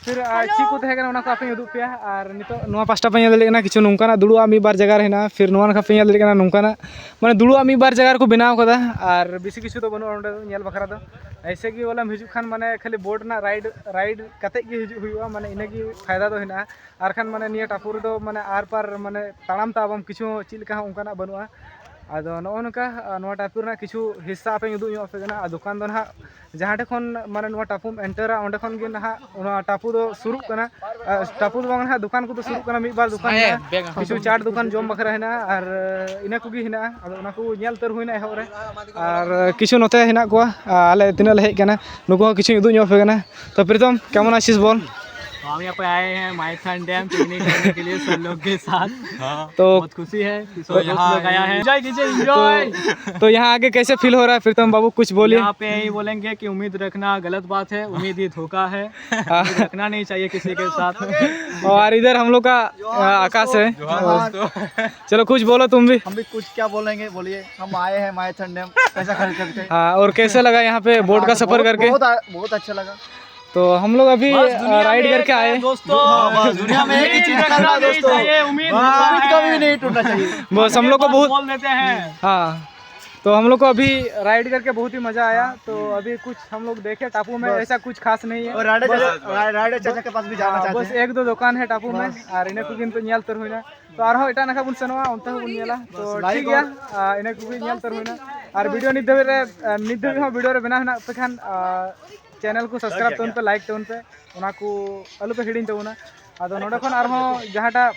ᱯᱷᱤᱨ, ᱟᱨ ᱪᱮᱫ ᱠᱚ ᱛᱟᱦᱮᱸ ᱠᱟᱱᱟ, ᱚᱱᱟ ᱠᱚ ᱟᱯᱮᱧ ᱩᱫᱩᱜ ᱯᱮᱭᱟ᱾ ᱟᱨ ᱱᱤᱛᱚᱜ ᱱᱚᱣᱟ ᱯᱟᱥᱴᱟ ᱯᱮ ᱧᱮᱞ ᱫᱟᱲᱮᱭᱟᱜ ᱠᱟᱱᱟ, ᱠᱤᱪᱷᱩ ᱱᱚᱝᱠᱟᱱᱟᱜ ᱫᱩᱲᱩᱵᱼᱟᱜ ᱢᱤᱫ ᱵᱟᱨ ᱡᱟᱭᱜᱟ ᱨᱮ ᱦᱮᱱᱟᱜᱼᱟ᱾ ᱯᱷᱤᱨ ᱱᱚᱣᱟ ᱱᱟᱠᱷᱟ ᱯᱮ ᱧᱮᱞ ᱫᱟᱲᱮᱭᱟᱜ ᱠᱟᱱᱟ, ᱱᱚᱝᱠᱟᱱᱟᱜ ᱢᱟᱱᱮ ᱫᱩᱲᱩᱵᱼᱟᱜ ᱢᱤᱫ ᱵᱟᱨ ᱡᱟᱭᱜᱟ ᱨᱮᱠᱚ ᱵᱮᱱᱟᱣ ᱠᱟᱫᱟ᱾ ᱟᱨ ᱵᱮᱥᱤ ᱠᱤᱪᱷᱩ ᱫᱚ ᱵᱟᱹᱱᱩᱜᱼᱟ ᱱᱚᱸᱰᱮ ᱫᱚ ᱧᱮᱞ ᱵᱟᱠᱷᱨᱟ ᱫᱚ᱾ ᱮᱭᱥᱮ ᱜᱮ ᱵᱚᱞᱮᱢ ᱦᱤᱡᱩᱜ ᱠᱷᱟᱱ ᱢᱟᱱᱮ ᱠᱷᱟᱹᱞᱤ ᱵᱳᱴ ᱨᱮᱱᱟᱜ ᱨᱟᱭᱤᱰ ᱨᱟᱭᱤᱰ ᱠᱟᱛᱮᱫ ᱜᱮ ᱦᱤᱡᱩᱜ ᱦᱩᱭᱩᱜᱼᱟ, ᱢᱟᱱᱮ ᱤᱱᱟᱹᱜᱮ ᱯᱷᱟᱭᱫᱟ ᱫᱚ ᱦᱮᱱᱟᱜᱼᱟ᱾ ᱟᱨ ᱠᱷᱟᱱ ᱢᱟᱱᱮ ᱱᱤᱭᱟᱹ ᱴᱟᱯᱩ ᱨᱮᱫᱚ ᱢᱟᱱᱮ ᱟᱨ ᱯᱟᱨ ᱢᱟᱱᱮ ᱛᱟᱲᱟᱢ ᱛᱟᱵᱚᱱ ᱠᱤᱪᱷᱩ ᱪᱮᱫ ᱞᱮᱠᱟ ᱦᱚᱸ ᱚᱱᱠᱟᱱᱟᱜ ᱵᱟᱹᱱᱩᱜᱼᱟ᱾ ᱟᱫᱚ ᱱᱚᱜᱼᱚ ᱱᱚᱝᱠᱟ ᱱᱚᱣᱟ ᱴᱟᱯᱩ ᱨᱮᱱᱟᱜ ᱠᱤᱪᱷᱩ ᱦᱤᱥᱥᱟ ᱟᱯᱮᱧ ᱩᱫᱩᱜ ᱧᱚᱜ ᱟᱯᱮ ᱠᱟᱱᱟ᱾ ᱟᱨ ᱫᱚᱠᱟᱱ ᱫᱚ ᱱᱟᱦᱟᱜ ᱡᱟᱦᱟᱸ ᱴᱷᱮᱱ ᱠᱷᱚᱱ ᱢᱟᱱᱮ ᱱᱚᱣᱟ ᱴᱟᱯᱩᱢ ᱮᱱᱴᱟᱨᱟ, ᱚᱸᱰᱮ ᱠᱷᱚᱱ ᱜᱮ ᱱᱟᱦᱟᱜ ᱚᱱᱟ ᱴᱟᱯᱩ ᱫᱚ ᱥᱩᱨᱩᱜ ᱠᱟᱱᱟ᱾ ᱟᱨ ᱴᱟᱯᱩ ᱫᱚ ᱵᱟᱝ, ᱱᱟᱦᱟᱜ ᱫᱚᱠᱟᱱ ᱠᱚᱫᱚ ᱥᱩᱨᱩᱜ ᱠᱟᱱᱟ, ᱢᱤᱫ ᱵᱟᱨ ᱫᱚᱠᱟᱱ ᱦᱮᱸ, ᱦᱮᱱᱟᱜᱼᱟ, ᱵᱮᱜᱽ ᱦᱟᱛᱟᱣ ᱠᱤᱪᱷᱩ ᱠᱟᱛᱮ᱾ ᱪᱟᱴ ᱫᱚᱠᱟᱱ ᱡᱚᱢ ᱵᱟᱠᱷᱨᱟ ᱦᱮᱱᱟᱜᱼᱟ, ᱟᱨ ᱤᱱᱟᱹ ᱠᱚᱜᱮ ᱦᱮᱱᱟᱜᱼᱟ᱾ ᱟᱫᱚ ᱚᱱᱟ ᱠᱚ ᱧᱮᱞ ᱩᱛᱟᱹᱨ ᱦᱩᱭᱱᱟ ᱮᱦᱚᱵ ᱨᱮ᱾ ᱟᱨ ᱠᱤᱪᱷᱩ ᱱᱚᱛᱮ ᱦᱮᱱᱟᱜ ᱠᱚᱣᱟ, ᱟᱞᱮ ᱛᱤᱱᱟᱹᱜ ᱞᱮ ᱦᱮᱡ ᱟᱠᱟᱱᱟ, ᱱᱩᱠᱩ ᱦᱚᱸ ᱠᱤᱪᱷᱩᱧ ᱩᱫᱩᱜ ᱧᱚᱜ ᱟᱯᱮ ᱠᱟᱱᱟ᱾ ᱛᱚ ᱯᱨᱤᱛᱚᱢ, ᱠᱮᱢᱚᱱ ᱟᱪᱷᱤᱥ ᱵᱚᱞ? तो हम यहाँ पे आए हैं माइथन डैम पिकनिक करने के लिए सब लोग के साथ। हाँ। तो बहुत खुशी है कि सब तो दोस्त यहाँ लोग आया है। एंजॉय कीजिए, एंजॉय। तो, तो यहाँ आके कैसे फील हो रहा है प्रीतम बाबू, कुछ बोलिए। यहाँ पे यही बोलेंगे कि उम्मीद रखना गलत बात है, उम्मीद ही धोखा है। हाँ। उम्मीद रखना नहीं चाहिए किसी के साथ। और इधर हम लोग का, अ, आकाश है। जोहार दोस्तों। चलो कुछ बोलो तुम भी। हम भी कुछ क्या बोलेंगे, बोलिए। हम आए हैं माइथन डैम पैसा खर्च करके। हाँ, और कैसे लगा यहाँ पे बोट का बहुत, सफर करके? बहुत आ-, बहुत अच्छा लगा। तो हम लोग अभी, बस दुनिया अ, राइड में करके एक है आए। दोस्तों। हाँ, बस दुनिया में एक ही चीज उम्मीद रखना करना है नहीं दोस्तों। चाहिए, उम्मीद बस। उम्मीद कभी नहीं टूटना चाहिए। बस हम लोग को बहुत बोल देते हैं। हाँ, तो हम लोग को अभी राइड करके बहुत ही मजा आया। तो अभी कुछ हम लोग देखे टापू में बस। ऐसा कुछ खास नहीं है। और राइडर बस। चाचा, रा-, राइडर चाचा के पास भी जाना हाँ, चाहते बस हैं। एक दो दुकान है टापू में, बस। ᱟᱨ ᱤᱱᱟᱹ ᱠᱚᱜᱮ ᱱᱤᱛᱚᱜ ᱧᱮᱞ ᱩᱛᱟᱹᱨ ᱦᱩᱭᱱᱟ᱾ ᱛᱚ ᱟᱨᱦᱚᱸ ᱮᱴᱟᱜ ᱱᱟᱠᱷᱟ ᱵᱚᱱ ᱥᱮᱱᱚᱜᱼᱟ, ᱚᱱᱛᱮ ᱦᱚᱸᱵᱚᱱ ᱧᱮᱞᱟ᱾ ᱛᱚ ᱵᱟᱥ, ᱴᱷᱤᱠ ᱞᱟᱭᱤᱠ ᱜᱮᱭᱟ, ᱚᱨ ᱟᱨ ᱤᱱᱟᱹ ᱠᱚᱜᱮ ᱧᱮᱞ ᱩᱛᱟᱹᱨ ᱦᱩᱭᱱᱟ᱾ ᱟᱨ ᱵᱷᱤᱰᱤᱭᱳ ᱱᱤᱛ ᱫᱷᱟᱹᱵᱤᱡ ᱨᱮ, ᱟᱨ ᱱᱤᱛ ᱫᱷᱟᱹᱵᱤᱡ ᱦᱚᱸ ᱵᱷᱤᱰᱤᱭᱳ ᱨᱮ ᱵᱮᱱᱟᱣ ᱦᱮᱱᱟᱜ ᱯᱮ ᱠᱷᱟᱱ, ᱟᱨ ᱪᱮᱱᱮᱞ ᱠᱚ ᱥᱟᱵᱥᱠᱨᱟᱭᱤᱵ ᱛᱟᱵᱚᱱ ᱯᱮ, ᱞᱟᱭᱤᱠ ᱛᱟᱵᱚᱱ ᱯᱮ, ᱚᱱᱟ ᱠᱚ ᱟᱞᱚ ᱯᱮ ᱦᱤᱲᱤᱧ ᱛᱟᱵᱚᱱᱟ᱾ ᱟᱫᱚ ᱱᱚᱰᱮ ᱠᱷᱚᱱ ᱟᱨᱦᱚᱸ ᱡᱟᱦᱟᱸᱴᱟᱜ,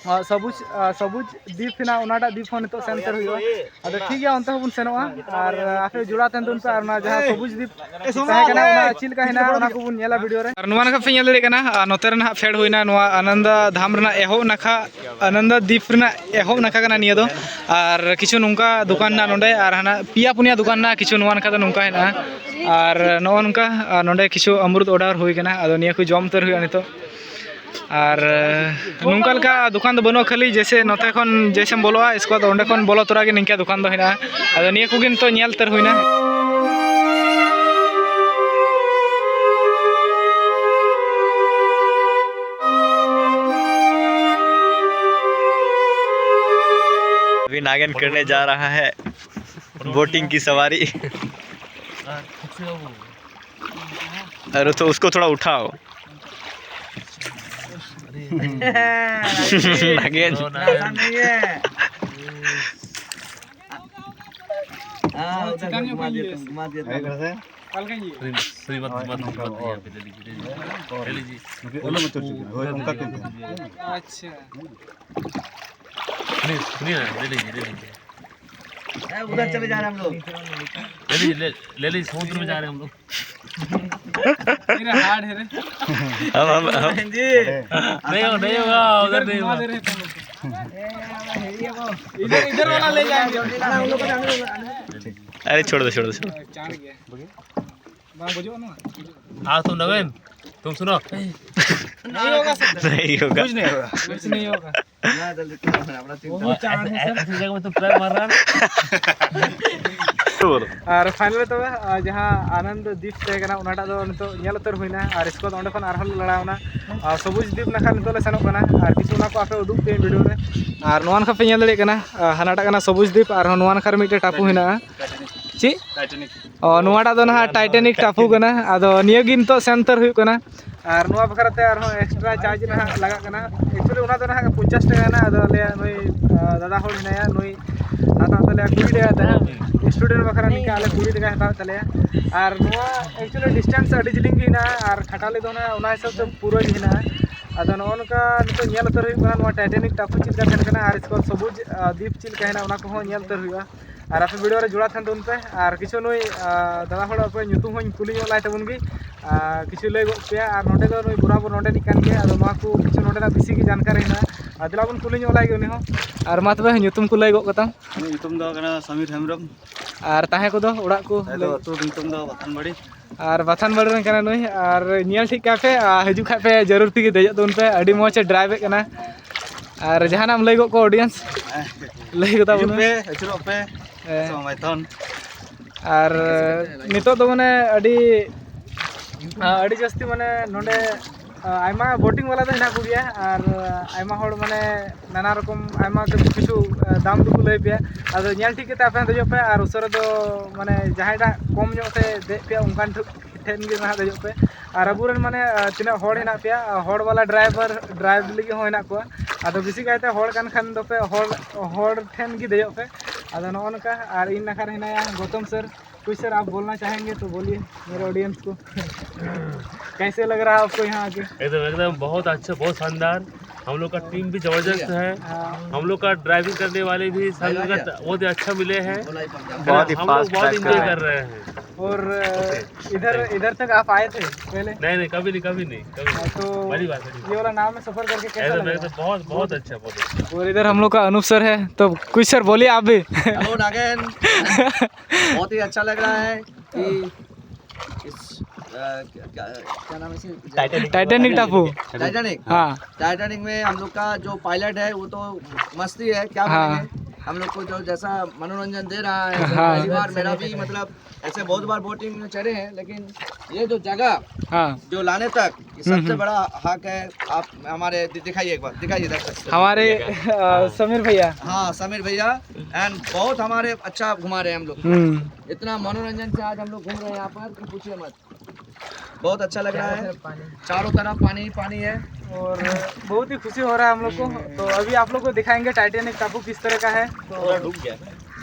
ᱟᱨ, ᱥᱚᱵᱩᱡᱽ, ᱟᱨ, ᱥᱚᱵᱩᱡᱽ ᱫᱤᱯ ᱦᱮᱱᱟᱜ, ᱚᱱᱟᱴᱟᱜ ᱫᱤᱯ ᱦᱚᱸ ᱱᱤᱛᱚᱜ ᱥᱮᱱ ᱩᱛᱟᱹᱨ ᱦᱩᱭᱩᱜᱼᱟ᱾ ᱟᱫᱚ ᱴᱷᱤᱠ ᱜᱮᱭᱟ, ᱚᱱᱛᱮ ᱦᱚᱸᱵᱚᱱ ᱥᱮᱱᱚᱜᱼᱟ᱾ ᱟᱨ ᱟᱯᱮ ᱡᱚᱲᱟᱣ ᱛᱟᱦᱮᱱ ᱛᱟᱵᱚᱱ ᱯᱮ, ᱟᱨ ᱚᱱᱟ ᱡᱟᱦᱟᱸ ᱥᱚᱵᱩᱡᱽ ᱫᱤᱯ ᱛᱟᱦᱮᱸ ᱠᱟᱱᱟ, ᱚᱱᱟ ᱪᱮᱫ ᱞᱮᱠᱟ ᱦᱮᱱᱟᱜᱼᱟ, ᱚᱱᱟ ᱠᱚᱵᱚᱱ ᱧᱮᱞᱟ ᱵᱷᱤᱰᱤᱭᱳ ᱨᱮ᱾ ᱟᱨ ᱱᱚᱣᱟ ᱱᱟᱠᱷᱟ ᱯᱮ ᱧᱮᱞ ᱫᱟᱲᱮᱭᱟᱜ ᱠᱟᱱᱟ, ᱟᱨ ᱱᱚᱛᱮ ᱨᱮ ᱱᱟᱦᱟᱜ ᱯᱷᱮᱰ ᱦᱩᱭᱱᱟ, ᱱᱚᱣᱟ ᱟᱱᱟᱱᱫᱟ ᱫᱷᱟᱢ ᱨᱮᱱᱟᱜ ᱮᱦᱚᱵ ᱱᱟᱠᱷᱟ, ᱟᱱᱟᱱᱫᱟ ᱫᱤᱯ ᱨᱮᱱᱟᱜ ᱮᱦᱚᱵ ᱱᱟᱠᱷᱟ ᱠᱟᱱᱟ ᱱᱤᱭᱟᱹ ᱫᱚ᱾ ᱟᱨ ᱠᱤᱪᱷᱩ ᱱᱚᱝᱠᱟ ᱫᱚᱠᱟᱱ ᱦᱮᱱᱟᱜᱼᱟ ᱱᱚᱰᱮ, ᱟᱨ ᱦᱟᱱᱟ ᱯᱮᱭᱟ ᱯᱩᱱᱭᱟ ᱫᱚᱠᱟᱱ ᱦᱮᱱᱟᱜᱼᱟ, ᱠᱤᱪᱷᱩ ᱱᱚᱣᱟ ᱱᱟᱠᱷᱟ ᱫᱚ ᱱᱚᱝᱠᱟ ᱦᱮᱱᱟᱜᱼᱟ᱾ ᱟᱨ ᱱᱚᱜᱼᱚ ᱱᱚᱝᱠᱟ, ᱟᱨ ᱱᱚᱰᱮ ᱠᱤᱪᱷᱩ ᱟᱢᱨᱩᱫ ᱚᱰᱟᱨ ᱦᱩᱭ ᱠᱟᱱᱟ, ᱟᱫᱚ ᱱᱤᱭᱟᱹ ᱠᱚ ᱡᱚᱢ ᱩᱛᱟᱹᱨ ᱦᱩᱭᱩᱜᱼᱟ ᱱᱤᱛᱚᱜ᱾ ᱟᱨ ᱱᱚᱝᱠᱟ ᱞᱮᱠᱟ ᱫᱚᱠᱟᱱ ᱫᱚ ᱵᱟᱹᱱᱩᱜᱼᱟ, ᱠᱷᱟᱹᱞᱤ ᱡᱮᱭᱥᱮ ᱱᱚᱛᱮ ᱠᱷᱚᱱ ᱡᱮᱭᱥᱮᱢ ᱵᱚᱞᱚᱜᱼᱟ, ᱤᱥᱠᱮ ᱵᱟᱫ ᱚᱸᱰᱮ ᱠᱷᱚᱱ ᱵᱚᱞᱚ ᱛᱚᱨᱟ ᱜᱮ ᱱᱤᱝᱠᱟ ᱫᱚᱠᱟᱱ ᱫᱚ ᱦᱮᱱᱟᱜᱼᱟ᱾ ᱟᱫᱚ ᱱᱤᱭᱟᱹ ᱠᱚᱜᱮ ᱱᱤᱛᱚᱜ ᱧᱮᱞ ᱩᱛᱟᱹᱨ ᱦᱩᱭᱱᱟ᱾ अभी नागन करने जा रहा है बोटिंग की सवारी। अरे तो उसको थोड़ा उठाओ। नागेन। हाँ, उधर घुमा दिया तुम, घुमा दिया तुम। श्रीमत, श्रीमत, श्रीमत, यहाँ पे ले लीजिए, ले लीजिए। ले लीजिए। अच्छा। सुनिए, सुनिए ना, ले लीजिए, ले लीजिए। ए, उधर चले जा रहे हैं हम लोग। ले लीजिए, ले, ले लीजिए, समुद्र में जा रहे हैं हम लोग। मेरा हार्ड है रे। हम, हम, हम, जी। नहीं हो, नहीं होगा, उधर नहीं होगा। इधर, इधर वाला ले जाएंगे। अरे छोड़ दो, छोड़ दो, छोड़ दो। चार गया। हाँ, तुम नवीन, तुम सुनो। नहीं होगा सर। नहीं होगा। कुछ नहीं होगा। कुछ नहीं होगा। बहुत ऐसे, चांस है ऐसे, सर। ऐसी जगह में तुम ट्राई मार रहा है। ᱟᱨ ᱯᱷᱟᱭᱱᱟᱞ ᱨᱮ ᱛᱚᱵᱮ, ᱟᱨ ᱡᱟᱦᱟᱸ ᱟᱱᱚᱱᱫ ᱫᱤᱯ ᱛᱟᱦᱮᱸ ᱠᱟᱱᱟ, ᱚᱱᱟᱴᱟᱜ ᱫᱚ ᱱᱤᱛᱚᱜ ᱧᱮᱞ ᱩᱛᱟᱹᱨ ᱦᱩᱭᱱᱟ᱾ ᱟᱨ ᱥᱠᱚᱫ ᱚᱸᱰᱮ ᱠᱷᱚᱱ ᱟᱨᱦᱚᱸ ᱞᱮ ᱞᱟᱲᱟᱣᱱᱟ᱾ ᱟᱨ ᱥᱚᱵᱩᱡᱽ ᱫᱤᱯ ᱱᱟᱠᱷᱟ ᱱᱤᱛᱚᱜ ᱞᱮ ᱥᱮᱱᱚᱜ ᱠᱟᱱᱟ᱾ ᱟᱨ ᱠᱤᱪᱷᱩ ᱚᱱᱟ ᱠᱚ ᱟᱯᱮ ᱩᱫᱩᱜ ᱯᱮ ᱵᱷᱤᱰᱤᱭᱳ ᱨᱮ᱾ ᱟᱨ ᱱᱚᱣᱟ ᱱᱟᱠᱷᱟ ᱯᱮ ᱧᱮᱞ ᱫᱟᱲᱮᱭᱟᱜ ᱠᱟᱱᱟ, ᱟᱨ ᱦᱟᱱᱟᱴᱟᱜ ᱠᱟᱱᱟ ᱥᱚᱵᱩᱡᱽ ᱫᱤᱯ, ᱟᱨᱦᱚᱸ ᱱᱚᱣᱟ ᱱᱟᱠᱷᱟ ᱨᱮ ᱢᱤᱫᱴᱮᱡ ᱴᱟᱯᱩ ᱦᱮᱱᱟᱜᱼᱟ᱾ ᱪᱮᱫ? ᱚ, ᱱᱚᱣᱟᱴᱟᱜ ᱫᱚ ᱱᱟᱦᱟᱜ ᱴᱟᱭᱴᱟᱱᱤᱠ ᱴᱟᱯᱩ ᱠᱟᱱᱟ᱾ ᱟᱫᱚ ᱱᱤᱭᱟᱹ ᱜᱮ ᱱᱤᱛᱚᱜ ᱥᱮᱱ ᱩᱛᱟᱹᱨ ᱦᱩᱭᱩᱜ ᱠᱟᱱᱟ᱾ ᱟᱨ ᱱᱚᱣᱟ ᱵᱟᱠᱷᱨᱟ ᱛᱮ ᱟᱨᱦᱚᱸ ᱮᱠᱥᱴᱨᱟ ᱪᱟᱨᱡᱽ ᱱᱟᱦᱟᱜ ᱞᱟᱜᱟᱜ ᱠᱟᱱᱟ᱾ ᱮᱠᱪᱩᱭᱮᱞᱤ ᱚᱱᱟ ᱫᱚ ᱱᱟᱦᱟᱜ ᱯᱚᱧᱪᱟᱥ ᱴᱟᱠᱟ ᱠᱟᱱᱟ᱾ ᱟᱫᱚ ᱟᱞᱮᱭᱟᱜ ᱱᱩᱭ, ᱟ, ᱫᱟᱫᱟ ᱦᱚᱲ ᱦᱮᱱᱟᱭᱟ, ᱱᱩᱭ ᱦᱟᱛᱟᱣ ᱛᱟᱞᱮᱭᱟ ᱠᱩᱲᱤ ᱴᱟᱠᱟ ᱛᱮ᱾ ᱥᱴᱩᱰᱮᱱᱴ ᱵᱟᱠᱷᱨᱟ ᱱᱤᱝᱠᱟ ᱟᱞᱮ ᱠᱩᱲᱤ ᱴᱟᱠᱟᱭ ᱦᱟᱛᱟᱣᱮᱫ ᱛᱟᱞᱮᱭᱟ᱾ ᱟᱨ ᱱᱚᱣᱟ ᱮᱠᱪᱩᱭᱮᱞᱤ ᱰᱤᱥᱴᱮᱱᱥ ᱟᱹᱰᱤ ᱡᱤᱞᱤᱧ ᱜᱮ ᱦᱮᱱᱟᱜᱼᱟ, ᱟᱨ ᱠᱷᱟᱴᱟᱞᱤ ᱫᱚ ᱚᱱᱟ, ᱚᱱᱟ ᱦᱤᱥᱟᱹᱵ ᱛᱮ ᱯᱩᱨᱟᱹ ᱜᱮ ᱦᱮᱱᱟᱜᱼᱟ᱾ ᱟᱫᱚ ᱱᱚᱜᱼᱚ ᱱᱚᱝᱠᱟ ᱱᱤᱛᱚᱜ ᱧᱮᱞ ᱩᱛᱟᱹᱨ ᱦᱩᱭᱩᱜ ᱠᱟᱱᱟ ᱱᱚᱣᱟ ᱴᱟᱭᱴᱟᱱᱤᱠ ᱴᱟᱯᱩ ᱪᱮᱫ ᱞᱮᱠᱟ ᱛᱟᱦᱮᱱ ᱠᱟᱱᱟ, ᱟᱨ ᱤᱥᱠᱚ ᱥᱚᱵᱩᱡᱽ, ᱟ, ᱫᱤᱯ ᱪᱮᱫ ᱞᱮᱠᱟ ᱦᱮᱱᱟᱜᱼᱟ, ᱚᱱᱟ ᱠᱚᱦᱚᱸ ᱧᱮᱞ ᱩᱛᱟᱹᱨ ᱦᱩᱭᱩᱜᱼᱟ᱾ ᱟᱨ ᱟᱯᱮ ᱵᱷᱤᱰᱤᱭᱳ ᱨᱮ ᱡᱚᱲᱟᱣ ᱛᱟᱦᱮᱱ ᱛᱟᱵᱚᱱ ᱯᱮ᱾ ᱟᱨ ᱠᱤᱪᱷᱩ ᱱᱩᱭ, ᱟ, ᱫᱟᱫᱟ ᱦᱚᱲ ᱟᱯᱮ ᱧᱩᱛᱩᱢ ᱦᱚᱸᱧ ᱠᱩᱞᱤ ᱧᱚᱜ ᱞᱟᱭ ᱛᱟᱵᱚᱱ ᱜᱮ᱾ ᱟᱨ ᱠᱤᱪᱷᱩ ᱞᱟᱹᱭ ᱜᱚᱫ ᱯᱮᱭᱟ᱾ ᱟᱨ ᱱᱚᱸᱰᱮ ᱫᱚ ᱱᱩᱭ ᱵᱚᱨᱟᱵᱚᱨ ᱱᱚᱸᱰᱮ ᱨᱤᱱᱤᱡ ᱠᱟᱱ ᱜᱮᱭᱟ᱾ ᱟᱫᱚ ᱱᱚᱣᱟ ᱠᱚ ᱠᱤᱪᱷᱩ ᱱᱚᱸᱰᱮᱱᱟᱜ ᱵᱮᱥᱤ ᱜᱮ ᱡᱟᱱᱠᱟᱨᱤ ᱦᱮᱱᱟᱜᱼᱟ᱾ ᱟᱨ ᱫᱮᱞᱟ ᱵᱚᱱ ᱠᱩᱞᱤ ᱧᱚᱜ ᱞᱟᱭ ᱜᱮ ᱩᱱᱤ ᱦᱚᱸ᱾ ᱟᱨ ᱢᱟ ᱛᱚᱵᱮ ᱧᱩᱛᱩᱢ ᱠᱚ ᱞᱟᱹᱭ ᱜᱚᱫ ᱠᱟᱛᱟᱢ᱾ ᱤᱧᱟᱹᱜ ᱧᱩᱛᱩᱢ ᱫᱚ ᱠᱟᱱᱟ ᱥᱟᱢᱤᱨ ᱦᱮᱢᱵᱨᱚᱢ᱾ ᱟᱨ ᱛᱟᱦᱮᱸ ᱠᱚᱫᱚ ᱚᱲᱟᱜ ᱠᱚ ᱟᱫᱚ ᱞᱟᱹᱭ? ᱟᱹᱛᱩ ᱧᱩᱛᱩᱢ ᱫᱚ ᱵᱟᱛᱷᱟᱱ ᱵᱟᱲᱤ᱾ ᱟᱨ ᱵᱟᱛᱷᱟᱱ ᱵᱟᱲᱤ ᱨᱮᱱ ᱠᱟᱱᱟ ᱱᱩᱭ᱾ ᱟᱨ ᱧᱮᱞ ᱴᱷᱤᱠ ᱠᱟᱭ ᱯᱮ, ᱟᱨ ᱦᱤᱡᱩᱜ ᱠᱷᱟᱡ ᱯᱮ ᱡᱟᱹᱨᱩᱲ ᱛᱮᱜᱮ ᱫᱮᱡᱚᱜ ᱛᱟᱵᱚᱱ ᱯᱮ᱾ ᱟᱹᱰᱤ ᱢᱚᱡᱽ ᱮ ᱰᱨᱟᱭᱤᱵᱷ ᱮᱫ ᱠᱟᱱᱟ᱾ ᱟᱨ ᱡᱟᱦᱟᱱᱟᱜ ᱮᱢ ᱞᱟᱹᱭ ᱜᱚᱫ ᱠᱚᱣᱟ ᱚᱰᱤᱭᱮᱱᱥ? ᱞᱟᱹᱭ ᱠᱚᱛᱟ ᱦᱤᱡᱩᱜ ᱵᱚᱱᱟ᱾ ᱯᱮ, ᱟᱹᱪᱩᱨᱚᱜ ᱯᱮ᱾ ᱦᱮᱸ᱾ ᱥᱚᱢᱟᱭ ᱛᱷᱚᱱ᱾ ᱟᱨ ᱱᱤᱛᱚᱜ ᱫᱚ ᱢᱟᱱᱮ ᱟᱹᱰᱤ, ᱟᱹᱰᱤ ᱡᱟᱹᱥᱛᱤ ᱢᱟᱱᱮ ᱱᱚᱰᱮ ᱟᱭᱢᱟ ᱵᱳᱴᱤᱝ ᱵᱟᱞᱟ ᱫᱚ ᱦᱮᱱᱟᱜ ᱠᱚᱜᱮᱭᱟ, ᱟᱨ ᱟᱭᱢᱟ ᱦᱚᱲ ᱢᱟᱱᱮ ᱱᱟᱱᱟ ᱨᱚᱠᱚᱢ ᱟᱭᱢᱟ ᱠᱤᱪᱷᱩ ᱠᱤᱪᱷᱩ ᱫᱟᱢ ᱫᱚᱠᱚ ᱞᱟᱹᱭ ᱯᱮᱭᱟ᱾ ᱟᱫᱚ ᱧᱮᱞ ᱴᱷᱤᱠ ᱠᱟᱛᱮ ᱟᱯᱮ ᱦᱚᱸ ᱫᱮᱡᱚᱜ ᱯᱮ, ᱟᱨ ᱩᱥᱟᱹᱨᱟ ᱫᱚ ᱢᱟᱱᱮ ᱡᱟᱦᱟᱸᱭ ᱴᱟᱜ ᱠᱚᱢ ᱧᱚᱜ ᱛᱮ ᱫᱮᱡ ᱯᱮᱭᱟ ᱚᱱᱠᱟᱱ ᱴᱷᱮᱱ ᱜᱮ ᱱᱟᱦᱟᱜ ᱫᱮᱡᱚᱜ ᱯᱮ᱾ ᱟᱨ ᱟᱵᱚᱨᱮᱱ ᱢᱟᱱᱮ ᱛᱤᱱᱟᱹᱜ ᱦᱚᱲ ᱦᱮᱱᱟᱜ ᱯᱮᱭᱟ, ᱦᱚᱲ ᱵᱟᱞᱟ ᱰᱨᱟᱭᱵᱷᱟᱨ ᱰᱨᱟᱭᱤᱵᱷ ᱞᱟᱹᱜᱤᱫ ᱦᱚᱸ ᱦᱮᱱᱟᱜ ᱠᱚᱣᱟ᱾ ᱟᱫᱚ ᱵᱮᱥᱤ ᱠᱟᱭᱛᱮ ᱦᱚᱲ ᱠᱟᱱ ᱠᱷᱟᱱ ᱫᱚᱯᱮ ᱦᱚᱲ ᱦᱚᱲ ᱴᱷᱮᱱ ᱜᱮ ᱫᱮᱡᱚᱜ ᱯᱮ᱾ ᱟᱫᱚ ᱱᱚᱜᱼᱚ ᱱᱚᱝᱠᱟ᱾ ᱟᱨ ᱤᱧ ᱱᱟᱠᱷᱟ ᱨᱮ ᱦᱮᱱᱟᱭᱟ ᱜᱳᱛᱚᱢ ᱥᱟᱨ᱾ कुछ सर आप बोलना चाहेंगे तो बोलिए मेरे ऑडियंस को। कैसे लग रहा है आपको यहाँ आके? एकदम एकदम बहुत अच्छा, बहुत शानदार। हम लोग का टीम भी जबरदस्त है। हम लोग का ड्राइविंग करने वाले भी संगत बहुत ही अच्छा मिले हैं। बहुत ही हम लोग फास्ट बहुत ड्राइव कर इंजॉय रहे कर हैं। रहे हैं। और इधर इधर तक आप आए थे पहले? नहीं नहीं, कभी नहीं, कभी नहीं, कभी नहीं। तो पहली बार, पहली ये बार। वाला नाव में सफर करके कैसा एकदम लग रहा एकदम है? बहुत बहुत अच्छा, बहुत अच्छा। और इधर हम लोग का अनूप सर है, तो कुछ सर बोलिए आप भी। हेलो नागेन। बहुत ही अच्छा लग रहा है कि इस अ, क्या, क्या क्या नाम है इसे? टाइटैनिक। टाइटैनिक टापू। टाइटैनिक। हाँ। टाइटैनिक में हम लोग का जो पायलट है वो तो मस्ती है, क्या हाँ। बोलेंगे। हम लोग को जो जैसा मनोरंजन दे रहा है, हाँ। पहली बार मेरा भी मतलब ऐसे बहुत बार बोटिंग में चढ़े हैं, लेकिन ये जो जगह हाँ। जो लाने तक ये हम्म, सबसे हम्म। बड़ा हक है। आप हमारे दि-, दिखाइए एक बार, दिखाइए दर्शक। हमारे अ, समीर भैया। हाँ समीर भैया, एंड बहुत हमारे अच्छा घुमा रहे हैं हम लोग। हम्म। इतना मनोरंजन से आज हम लोग घूम रहे हैं यहाँ पर कि पूछिए मत। बहुत अच्छा लग रहा है। चारों तरफ पानी ही पानी है और बहुत ही खुशी हो रहा है हम लोग को। तो अभी आप लोग को दिखाएंगे टाइटैनिक टापू किस तरह का है। तो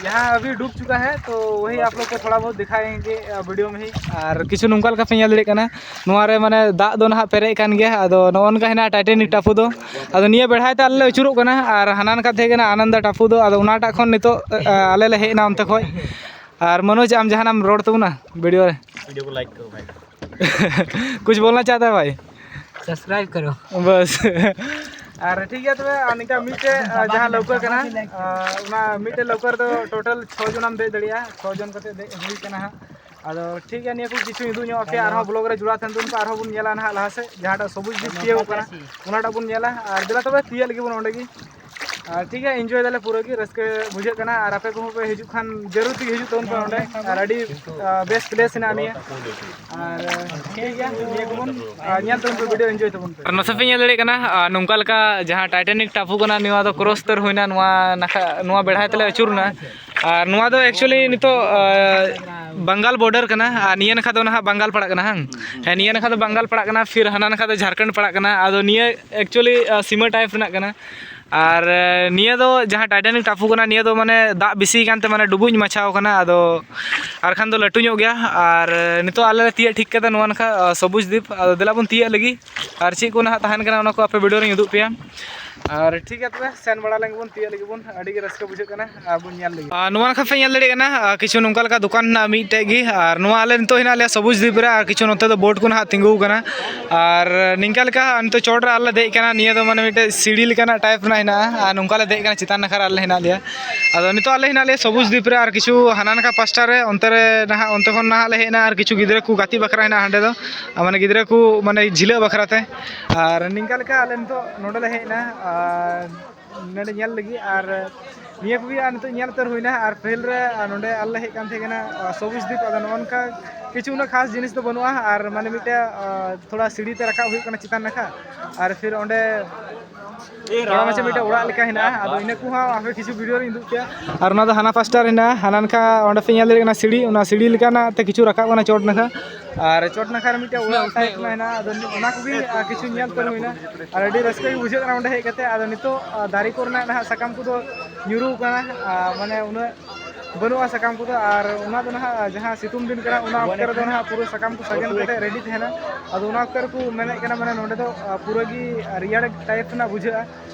यहाँ अभी डूब चुका है, तो वही आप लोग को थोड़ा बहुत दिखाएंगे वीडियो में ही। ᱟᱨ ᱠᱤᱪᱷᱩ ᱱᱚᱝᱠᱟ ᱞᱮᱠᱟ ᱯᱮ ᱧᱮᱞ ᱫᱟᱲᱮᱭᱟᱜ ᱠᱟᱱᱟ, ᱱᱚᱣᱟ ᱨᱮ ᱢᱟᱱᱮ ᱫᱟᱜ ᱫᱚ ᱱᱟᱦᱟᱜ ᱯᱮᱨᱮᱡ ᱠᱟᱱ ᱜᱮᱭᱟ᱾ ᱟᱫᱚ ᱱᱚᱜᱼᱚ ᱱᱚᱝᱠᱟ ᱦᱮᱱᱟᱜᱼᱟ ᱴᱟᱭᱴᱮᱱᱤᱠ ᱴᱟᱯᱩ ᱫᱚ᱾ ᱟᱫᱚ ᱱᱤᱭᱟᱹ ᱵᱮᱲᱦᱟᱭ ᱛᱮ ᱟᱞᱮ ᱞᱮ ᱟᱹᱪᱩᱨᱚᱜ ᱠᱟᱱᱟ, ᱟᱨ ᱦᱟᱱᱟ ᱱᱟᱠᱷᱟ ᱛᱟᱦᱮᱸ ᱠᱟᱱᱟ ᱟᱱᱟᱱᱫᱟ ᱴᱟᱯᱩ ᱫᱚ᱾ ᱟᱫᱚ ᱚᱱᱟᱴᱟᱜ ᱠᱷᱚᱱ ᱱᱤᱛᱚᱜ ᱟᱞᱮ ᱞᱮ ᱦᱮᱡ ᱮᱱᱟ ᱚᱱᱛᱮ ᱠᱷᱚᱱ᱾ ᱟᱨ ᱢᱚᱱᱳᱡᱽ, ᱟᱢ ᱡᱟᱦᱟᱱᱟᱜ ᱮᱢ ᱨᱚᱲ ᱛᱟᱵᱚᱱᱟ ᱵᱷᱤᱰᱤᱭᱳ ᱨᱮ? वीडियो को लाइक करो भाई। कुछ बोलना चाहता है भाई? सब्सक्राइब करो। बस। ᱟᱨ ᱴᱷᱤᱠ ᱜᱮᱭᱟ ᱛᱚᱵᱮ, ᱟᱨ ᱱᱤᱝᱠᱟ ᱢᱤᱫᱴᱮᱡ ᱡᱟᱦᱟᱸ ᱞᱟᱹᱣᱠᱟᱹ ᱠᱟᱱᱟ, ᱚᱱᱟ ᱢᱤᱫᱴᱮᱡ ᱞᱟᱹᱣᱠᱟᱹ ᱨᱮᱫᱚ ᱴᱳᱴᱟᱞ ᱪᱷᱚ ᱡᱚᱱᱟᱢ ᱫᱮᱡ ᱫᱟᱲᱮᱭᱟᱜᱼᱟ᱾ ᱪᱷᱚ ᱡᱚᱱ ᱠᱟᱛᱮ ᱫᱮᱡ ᱦᱩᱭ ᱠᱟᱱᱟ ᱦᱟᱸᱜ᱾ ᱟᱫᱚ ᱴᱷᱤᱠ ᱜᱮᱭᱟ, ᱱᱤᱭᱟᱹ ᱠᱚ ᱠᱤᱪᱷᱩ ᱩᱫᱩᱜ ᱧᱚᱜ ᱟᱯᱮᱭᱟ, ᱟᱨᱦᱚᱸ ᱵᱞᱚᱜ ᱨᱮ ᱡᱚᱲᱟᱣ ᱛᱟᱦᱮᱱ ᱛᱟᱵᱚᱱ ᱯᱮ, ᱟᱨᱦᱚᱸ ᱵᱚᱱ ᱧᱮᱞᱟ ᱱᱟᱦᱟᱜ ᱞᱟᱦᱟ ᱥᱮᱫ ᱡᱟᱦᱟᱸᱴᱟᱜ ᱥᱚᱵᱩᱡ ᱡᱤᱯ ᱛᱤᱭᱳᱜ ᱠᱟᱱᱟ ᱚᱱᱟᱴᱟᱜ ᱵᱚᱱ ᱧᱮᱞᱟ᱾ ᱟᱨ ᱫᱮᱞᱟ ᱛᱚᱵᱮ ᱛᱤᱭᱳᱜ ᱞᱟᱹᱜᱤᱫ ᱵᱚᱱ ᱚᱸᱰᱮ ᱜᱮ᱾ ᱟᱨ ᱴᱷᱤᱠ ᱜᱮᱭᱟ, ᱮᱱᱡᱚᱭ ᱫᱟᱞᱮ, ᱯᱩᱨᱟᱹ ᱜᱮ ᱨᱟᱹᱥᱠᱟᱹ ᱵᱩᱡᱷᱟᱹᱜ ᱠᱟᱱᱟ᱾ ᱟᱨ ᱟᱯᱮ ᱠᱚᱦᱚᱸ ᱯᱮ ᱦᱤᱡᱩᱜ ᱠᱷᱟᱱ ᱡᱟᱹᱨᱩᱲ ᱛᱮᱜᱮ ᱦᱤᱡᱩᱜ ᱛᱟᱵᱚᱱ ᱯᱮ ᱚᱸᱰᱮ, ᱟᱨ ᱟᱹᱰᱤ ᱵᱮᱥ ᱯᱞᱮᱥ ᱦᱮᱱᱟᱜᱼᱟ ᱱᱤᱭᱟᱹ᱾ ᱟᱨ ᱴᱷᱤᱠ ᱜᱮᱭᱟ, ᱱᱤᱭᱟᱹ ᱠᱚᱵᱚᱱ ᱧᱮᱞ ᱛᱟᱵᱚᱱ ᱯᱮ, ᱵᱷᱤᱰᱤᱭᱳ ᱮᱱᱡᱚᱭ ᱛᱟᱵᱚᱱ ᱯᱮ᱾ ᱟᱨ ᱱᱚᱛᱮ ᱯᱮ ᱧᱮᱞ ᱫᱟᱲᱮᱭᱟᱜ ᱠᱟᱱᱟ, ᱱᱚᱝᱠᱟ ᱞᱮᱠᱟ ᱡᱟᱦᱟᱸ ᱴᱟᱭᱴᱟᱱᱤᱠ ᱴᱟᱯᱩ ᱠᱟᱱᱟ, ᱱᱚᱣᱟ ᱫᱚ ᱠᱨᱚᱥ ᱩᱛᱟᱹᱨ ᱦᱩᱭᱱᱟ, ᱱᱚᱣᱟ ᱱᱟᱠᱷᱟ, ᱱᱚᱣᱟ ᱵᱮᱲᱦᱟᱭ ᱛᱮᱞᱮ ᱟᱹᱪᱩᱨᱱᱟ᱾ ᱟᱨ ᱱᱚᱣᱟ ᱫᱚ ᱮᱠᱪᱩᱭᱮᱞᱤ ᱱᱤᱛᱚᱜ ᱵᱟᱝᱜᱟᱞ ᱵᱚᱰᱟᱨ ᱠᱟᱱᱟ, ᱟᱨ ᱱᱤᱭᱟᱹ ᱱᱟᱠᱷᱟ ᱫᱚ ᱱᱟᱦᱟᱜ ᱵᱟᱝᱜᱟᱞ ᱯᱟᱲᱟᱜ ᱠᱟᱱᱟ᱾ ᱦᱮᱸ, ᱱᱤᱭᱟᱹ ᱱᱟᱠᱷᱟ ᱫᱚ ᱵᱟᱝᱜᱟᱞ ᱯᱟᱲᱟᱜ ᱠᱟᱱᱟ, ᱯᱷᱤᱨ ᱦᱟᱱᱟ ᱱᱟᱠᱷᱟ ᱫᱚ ᱡᱷᱟᱲᱠᱷᱚᱸᱰ ᱯᱟᱲᱟᱜ ᱠᱟᱱᱟ᱾ ᱟᱫᱚ ᱱᱤᱭᱟᱹ ᱮᱠᱪᱩᱭᱮᱞᱤ ᱥᱤᱢᱟᱹ ᱴᱟᱭᱤᱯ ᱨᱮᱱᱟᱜ ᱠᱟᱱᱟ᱾ ᱟᱨ ᱱᱤᱭᱟᱹ ᱫᱚ ᱡᱟᱦᱟᱸ ᱴᱟᱭᱴᱟᱱᱤᱠ ᱴᱟᱯᱩ ᱠᱟᱱᱟ, ᱱᱤᱭᱟᱹ ᱫᱚ ᱢᱟᱱᱮ ᱫᱟᱜ ᱵᱮᱥᱤ ᱠᱟᱱᱛᱮ ᱢᱟᱱᱮ ᱰᱩᱵᱩᱡ ᱢᱟᱪᱷᱟᱣ ᱠᱟᱱᱟ᱾ ᱟᱫᱚ ᱟᱨ ᱠᱷᱟᱱ ᱫᱚ ᱞᱟᱹᱴᱩ ᱧᱚᱜ ᱜᱮᱭᱟ᱾ ᱟᱨ ᱱᱤᱛᱚᱜ ᱟᱞᱮ ᱞᱮ ᱛᱤᱭᱟᱹᱜ ᱴᱷᱤᱠ ᱠᱟᱫᱟ ᱱᱚᱣᱟ ᱱᱟᱠᱷᱟ ᱥᱚᱵᱩᱡᱽ ᱫᱤᱯ᱾ ᱟᱫᱚ ᱫᱮᱞᱟ ᱵᱚᱱ ᱛᱤᱭᱟᱹᱜ ᱞᱟᱹᱜᱤᱫ, ᱟᱨ ᱪᱮᱫ ᱠᱚ ᱱᱟᱦᱟᱜ ᱛᱟᱦᱮᱱ ᱠᱟᱱᱟ, ᱚᱱᱟ ᱠᱚ ᱟᱯᱮ ᱵᱷᱤᱰᱤᱭᱳ ᱨᱤᱧ ᱩᱫᱩᱜ ᱯᱮᱭᱟ᱾ ᱟᱨ ᱴᱷᱤᱠ ᱜᱮᱭᱟ, ᱛᱚᱵᱮ ᱥᱮᱱ ᱵᱟᱲᱟ ᱞᱮᱱ ᱜᱮᱵᱚᱱ, ᱛᱤᱭᱟᱹᱜ ᱞᱟᱹᱜᱤᱫ ᱵᱚᱱ, ᱟᱹᱰᱤ ᱜᱮ ᱨᱟᱹᱥᱠᱟᱹ ᱵᱩᱡᱷᱟᱹᱜ ᱠᱟᱱᱟ᱾ ᱟᱨ ᱵᱚᱱ ᱧᱮᱞ ᱞᱟᱹᱜᱤᱫ᱾ ᱟᱨ ᱱᱚᱣᱟ ᱱᱟᱠᱷᱟ ᱯᱮ ᱧᱮᱞ ᱫᱟᱲᱮᱭᱟᱜ ᱠᱟᱱᱟ, ᱟᱨ ᱠᱤᱪᱷᱩ ᱱᱚᱝᱠᱟ ᱞᱮᱠᱟ ᱫᱚᱠᱟᱱ ᱦᱮᱱᱟᱜᱼᱟ ᱢᱤᱫᱴᱮᱡ ᱜᱮ᱾ ᱟᱨ ᱱᱚᱣᱟ ᱟᱞᱮ ᱱᱤᱛᱚᱜ ᱦᱮᱱᱟᱜ ᱞᱮᱭᱟ ᱥᱚᱵᱩᱡᱽ ᱫᱤᱯ ᱨᱮ, ᱟᱨ ᱠᱤᱪᱷᱩ ᱱᱚᱛᱮ ᱫᱚ ᱵᱳᱴ ᱠᱚ ᱱᱟᱦᱟᱜ ᱛᱤᱸᱜᱩ ᱟᱠᱟᱱᱟ᱾ ᱟᱨ ᱱᱤᱝᱠᱟ ᱞᱮᱠᱟ ᱱᱤᱛᱚᱜ ᱪᱚᱴ ᱨᱮ ᱟᱞᱮ ᱫᱮᱡ ᱠᱟᱱᱟ, ᱱᱤᱭᱟᱹ ᱫᱚ ᱢᱟᱱᱮ ᱢᱤᱫᱴᱮᱡ ᱥᱤᱲᱤ ᱞᱮᱠᱟᱱᱟᱜ ᱴᱟᱭᱤᱯ ᱨᱮᱱᱟᱜ ᱦᱮᱱᱟᱜᱼᱟ᱾ ᱟᱨ ᱱᱚᱝᱠᱟ ᱞᱮ ᱫᱮᱡ ᱠᱟᱱᱟ ᱪᱮᱛᱟᱱ ᱱᱟᱠᱷᱟ ᱨᱮ ᱟᱞᱮ ᱦᱮᱱᱟᱜ ᱞᱮᱭᱟ᱾ ᱟᱫᱚ ᱱᱤᱛᱚᱜ ᱟᱞᱮ ᱦᱮᱱᱟᱜ ᱞᱮᱭᱟ ᱥᱚᱵᱩᱡᱽ ᱫᱤᱯ ᱨᱮ, ᱟᱨ ᱠᱤᱪᱷᱩ ᱦᱟᱱᱟ ᱱᱟᱠᱷᱟ ᱯᱟᱥᱴᱟ ᱨᱮ, ᱚᱱᱛᱮ ᱨᱮ ᱱᱟᱦᱟᱜ, ᱚᱱᱛᱮ ᱠᱷᱚᱱ ᱱᱟᱦᱟᱜ ᱞᱮ ᱦᱮᱡ ᱮᱱᱟ, ᱟᱨ ᱠᱤᱪᱷᱩ ᱜᱤᱫᱽᱨᱟᱹ ᱠᱚ ᱜᱟᱛᱮ ᱵᱟᱠᱷᱨᱟ ᱦᱮᱱᱟᱜᱼᱟ ᱦᱟᱸᱰᱮ ᱫᱚ᱾ ᱟᱨ ᱢᱟᱱᱮ ᱜᱤᱫᱽᱨᱟᱹ ᱠᱚ ᱢᱟᱱᱮ ᱡᱷᱤᱞᱟᱹᱜ ᱵᱟᱠᱷᱨᱟ ᱛᱮ᱾ ᱟᱨ ᱱᱤᱝᱠᱟ ᱞᱮᱠᱟ ᱟᱞᱮ ᱱᱤᱛᱚᱜ ᱱᱚᱰᱮ ᱞᱮ ᱦᱮᱡ ᱮᱱᱟ, ᱟᱨ ᱱᱚᱰᱮ ᱧᱮᱞ ᱞᱟᱹᱜᱤᱫ᱾ ᱟᱨ ᱱᱤᱭᱟᱹ ᱠᱚᱜᱮ ᱟᱨ ᱱᱤᱛᱚᱜ ᱧᱮᱞ ᱩᱛᱟᱹᱨ ᱦᱩᱭᱱᱟ᱾ ᱟᱨ ᱯᱟᱹᱦᱤᱞ ᱨᱮ, ᱟᱨ ᱱᱚᱰᱮ ᱟᱞᱮ ᱞᱮ ᱦᱮᱡ ᱠᱟᱱ ᱛᱟᱦᱮᱸ ᱠᱟᱱᱟ, ᱟᱨ ᱥᱚᱵᱩᱡᱽ ᱫᱤᱯ᱾ ᱟᱫᱚ ᱱᱚᱜᱼᱚ ᱱᱚᱝᱠᱟ ᱠᱤᱪᱷᱩ ᱩᱱᱟᱹᱜ ᱠᱷᱟᱥ ᱡᱤᱱᱤᱥ ᱫᱚ ᱵᱟᱹᱱᱩᱜᱼᱟ᱾ ᱟᱨ ᱢᱟᱱᱮ ᱢᱤᱫᱴᱮᱡ, ᱟᱨ ᱛᱷᱚᱲᱟ ᱥᱤᱲᱤ ᱛᱮ ᱨᱟᱠᱟᱵ ᱦᱩᱭᱩᱜ ᱠᱟᱱᱟ ᱪᱮᱛᱟᱱ ᱱᱟᱠᱷᱟ᱾ ᱟᱨ ᱯᱷᱤᱨ ᱚᱸᱰᱮ ᱛᱷᱚᱲᱟ ᱢᱟᱪᱷᱟ ᱢᱤᱫᱴᱮᱡ ᱚᱲᱟᱜ ᱞᱮᱠᱟ ᱦᱮᱱᱟᱜᱼᱟ᱾ ᱟᱫᱚ ᱤᱱᱟᱹ ᱠᱚᱦᱚᱸ ᱟᱯᱮ ᱠᱤᱪᱷᱩ ᱵᱷᱤᱰᱤᱭᱳ ᱨᱤᱧ ᱩᱫᱩᱜ ᱯᱮᱭᱟ᱾ ᱟᱨ ᱚᱱᱟ ᱫᱚ ᱦᱟᱱᱟ ᱯᱟᱥᱴᱟ ᱨᱮ ᱦᱮᱱᱟᱜᱼᱟ, ᱦᱟᱱᱟ ᱱᱟᱠᱷᱟ ᱚᱸᱰᱮ ᱯᱮ ᱧᱮᱞ ᱫᱟᱲᱮᱭᱟᱜ ᱠᱟᱱᱟ ᱥᱤᱲᱤ, ᱚᱱᱟ ᱥᱤᱲᱤ ᱞᱮᱠᱟᱱᱟᱜ ᱛᱮ ᱠᱤᱪᱷᱩ ᱨᱟᱠᱟᱵ ᱠᱟᱱᱟ ᱪᱚᱴ ᱱᱟᱠᱷᱟ᱾ ᱟᱨ ᱪᱚᱴ ᱱᱟᱠᱷᱟ ᱨᱮ ᱢᱤᱫᱴᱮᱡ ᱚᱲᱟᱜ ᱴᱟᱭᱤᱯ ᱨᱮᱱᱟᱜ ᱦᱮᱱᱟᱜᱼᱟ᱾ ᱟᱫᱚ ᱚᱱᱟ ᱠᱚᱜᱮ, ᱟᱨ ᱠᱤᱪᱷᱩ ᱧᱮᱞ ᱩᱛᱟᱹᱨ ᱦᱩᱭᱱᱟ᱾ ᱟᱨ ᱟᱹᱰᱤ ᱨᱟᱹᱥᱠᱟᱹ ᱜᱮ ᱵᱩᱡᱷᱟᱹᱜ ᱠᱟᱱᱟ ᱚᱸᱰᱮ ᱦᱮᱡ ᱠᱟᱛᱮ᱾ ᱟᱫᱚ ᱱᱤᱛᱚᱜ, ᱟᱨ ᱫᱟᱨᱮ ᱠᱚᱨᱮᱱᱟᱜ ᱱᱟᱦᱟᱜ ᱥᱟᱠᱟᱢ ᱠᱚᱫᱚ ᱧᱩᱨᱩ ᱠᱟᱱᱟ, ᱟᱨ ᱢᱟᱱᱮ ᱩᱱᱟᱹᱜ ᱵᱟᱹᱱᱩᱜᱼᱟ ᱥᱟᱠᱟᱢ ᱠᱚᱫᱚ᱾ ᱟᱨ ᱚᱱᱟ ᱫᱚ ᱱᱟᱦᱟᱜ ᱡᱟᱦᱟᱸ ᱥᱤᱛᱩᱝ ᱫᱤᱱ ᱠᱟᱱᱟ, ᱚᱱᱟ ᱚᱠᱛᱮ ᱨᱮᱫᱚ ᱱᱟᱦᱟᱜ ᱯᱩᱨᱟᱹ ᱥᱟᱠᱟᱢ ᱠᱚ ᱥᱟᱜᱮᱱ ᱠᱟᱛᱮ ᱨᱮᱰᱤ ᱛᱟᱦᱮᱱᱟ᱾ ᱟᱫᱚ ᱚᱱᱟ ᱚᱠᱛᱮ ᱨᱮᱠᱚ ᱢᱮᱱᱮᱫ ᱠᱟᱱᱟ, ᱢᱟᱱᱮ ᱱᱚᱸᱰᱮ ᱫᱚ, ᱟᱨ ᱯᱩᱨᱟᱹ ᱜᱮ ᱨᱮᱭᱟᱲ ᱴᱟᱭᱤᱯ ᱨᱮᱱᱟᱜ ᱵᱩᱡᱷᱟᱹᱜᱼᱟ᱾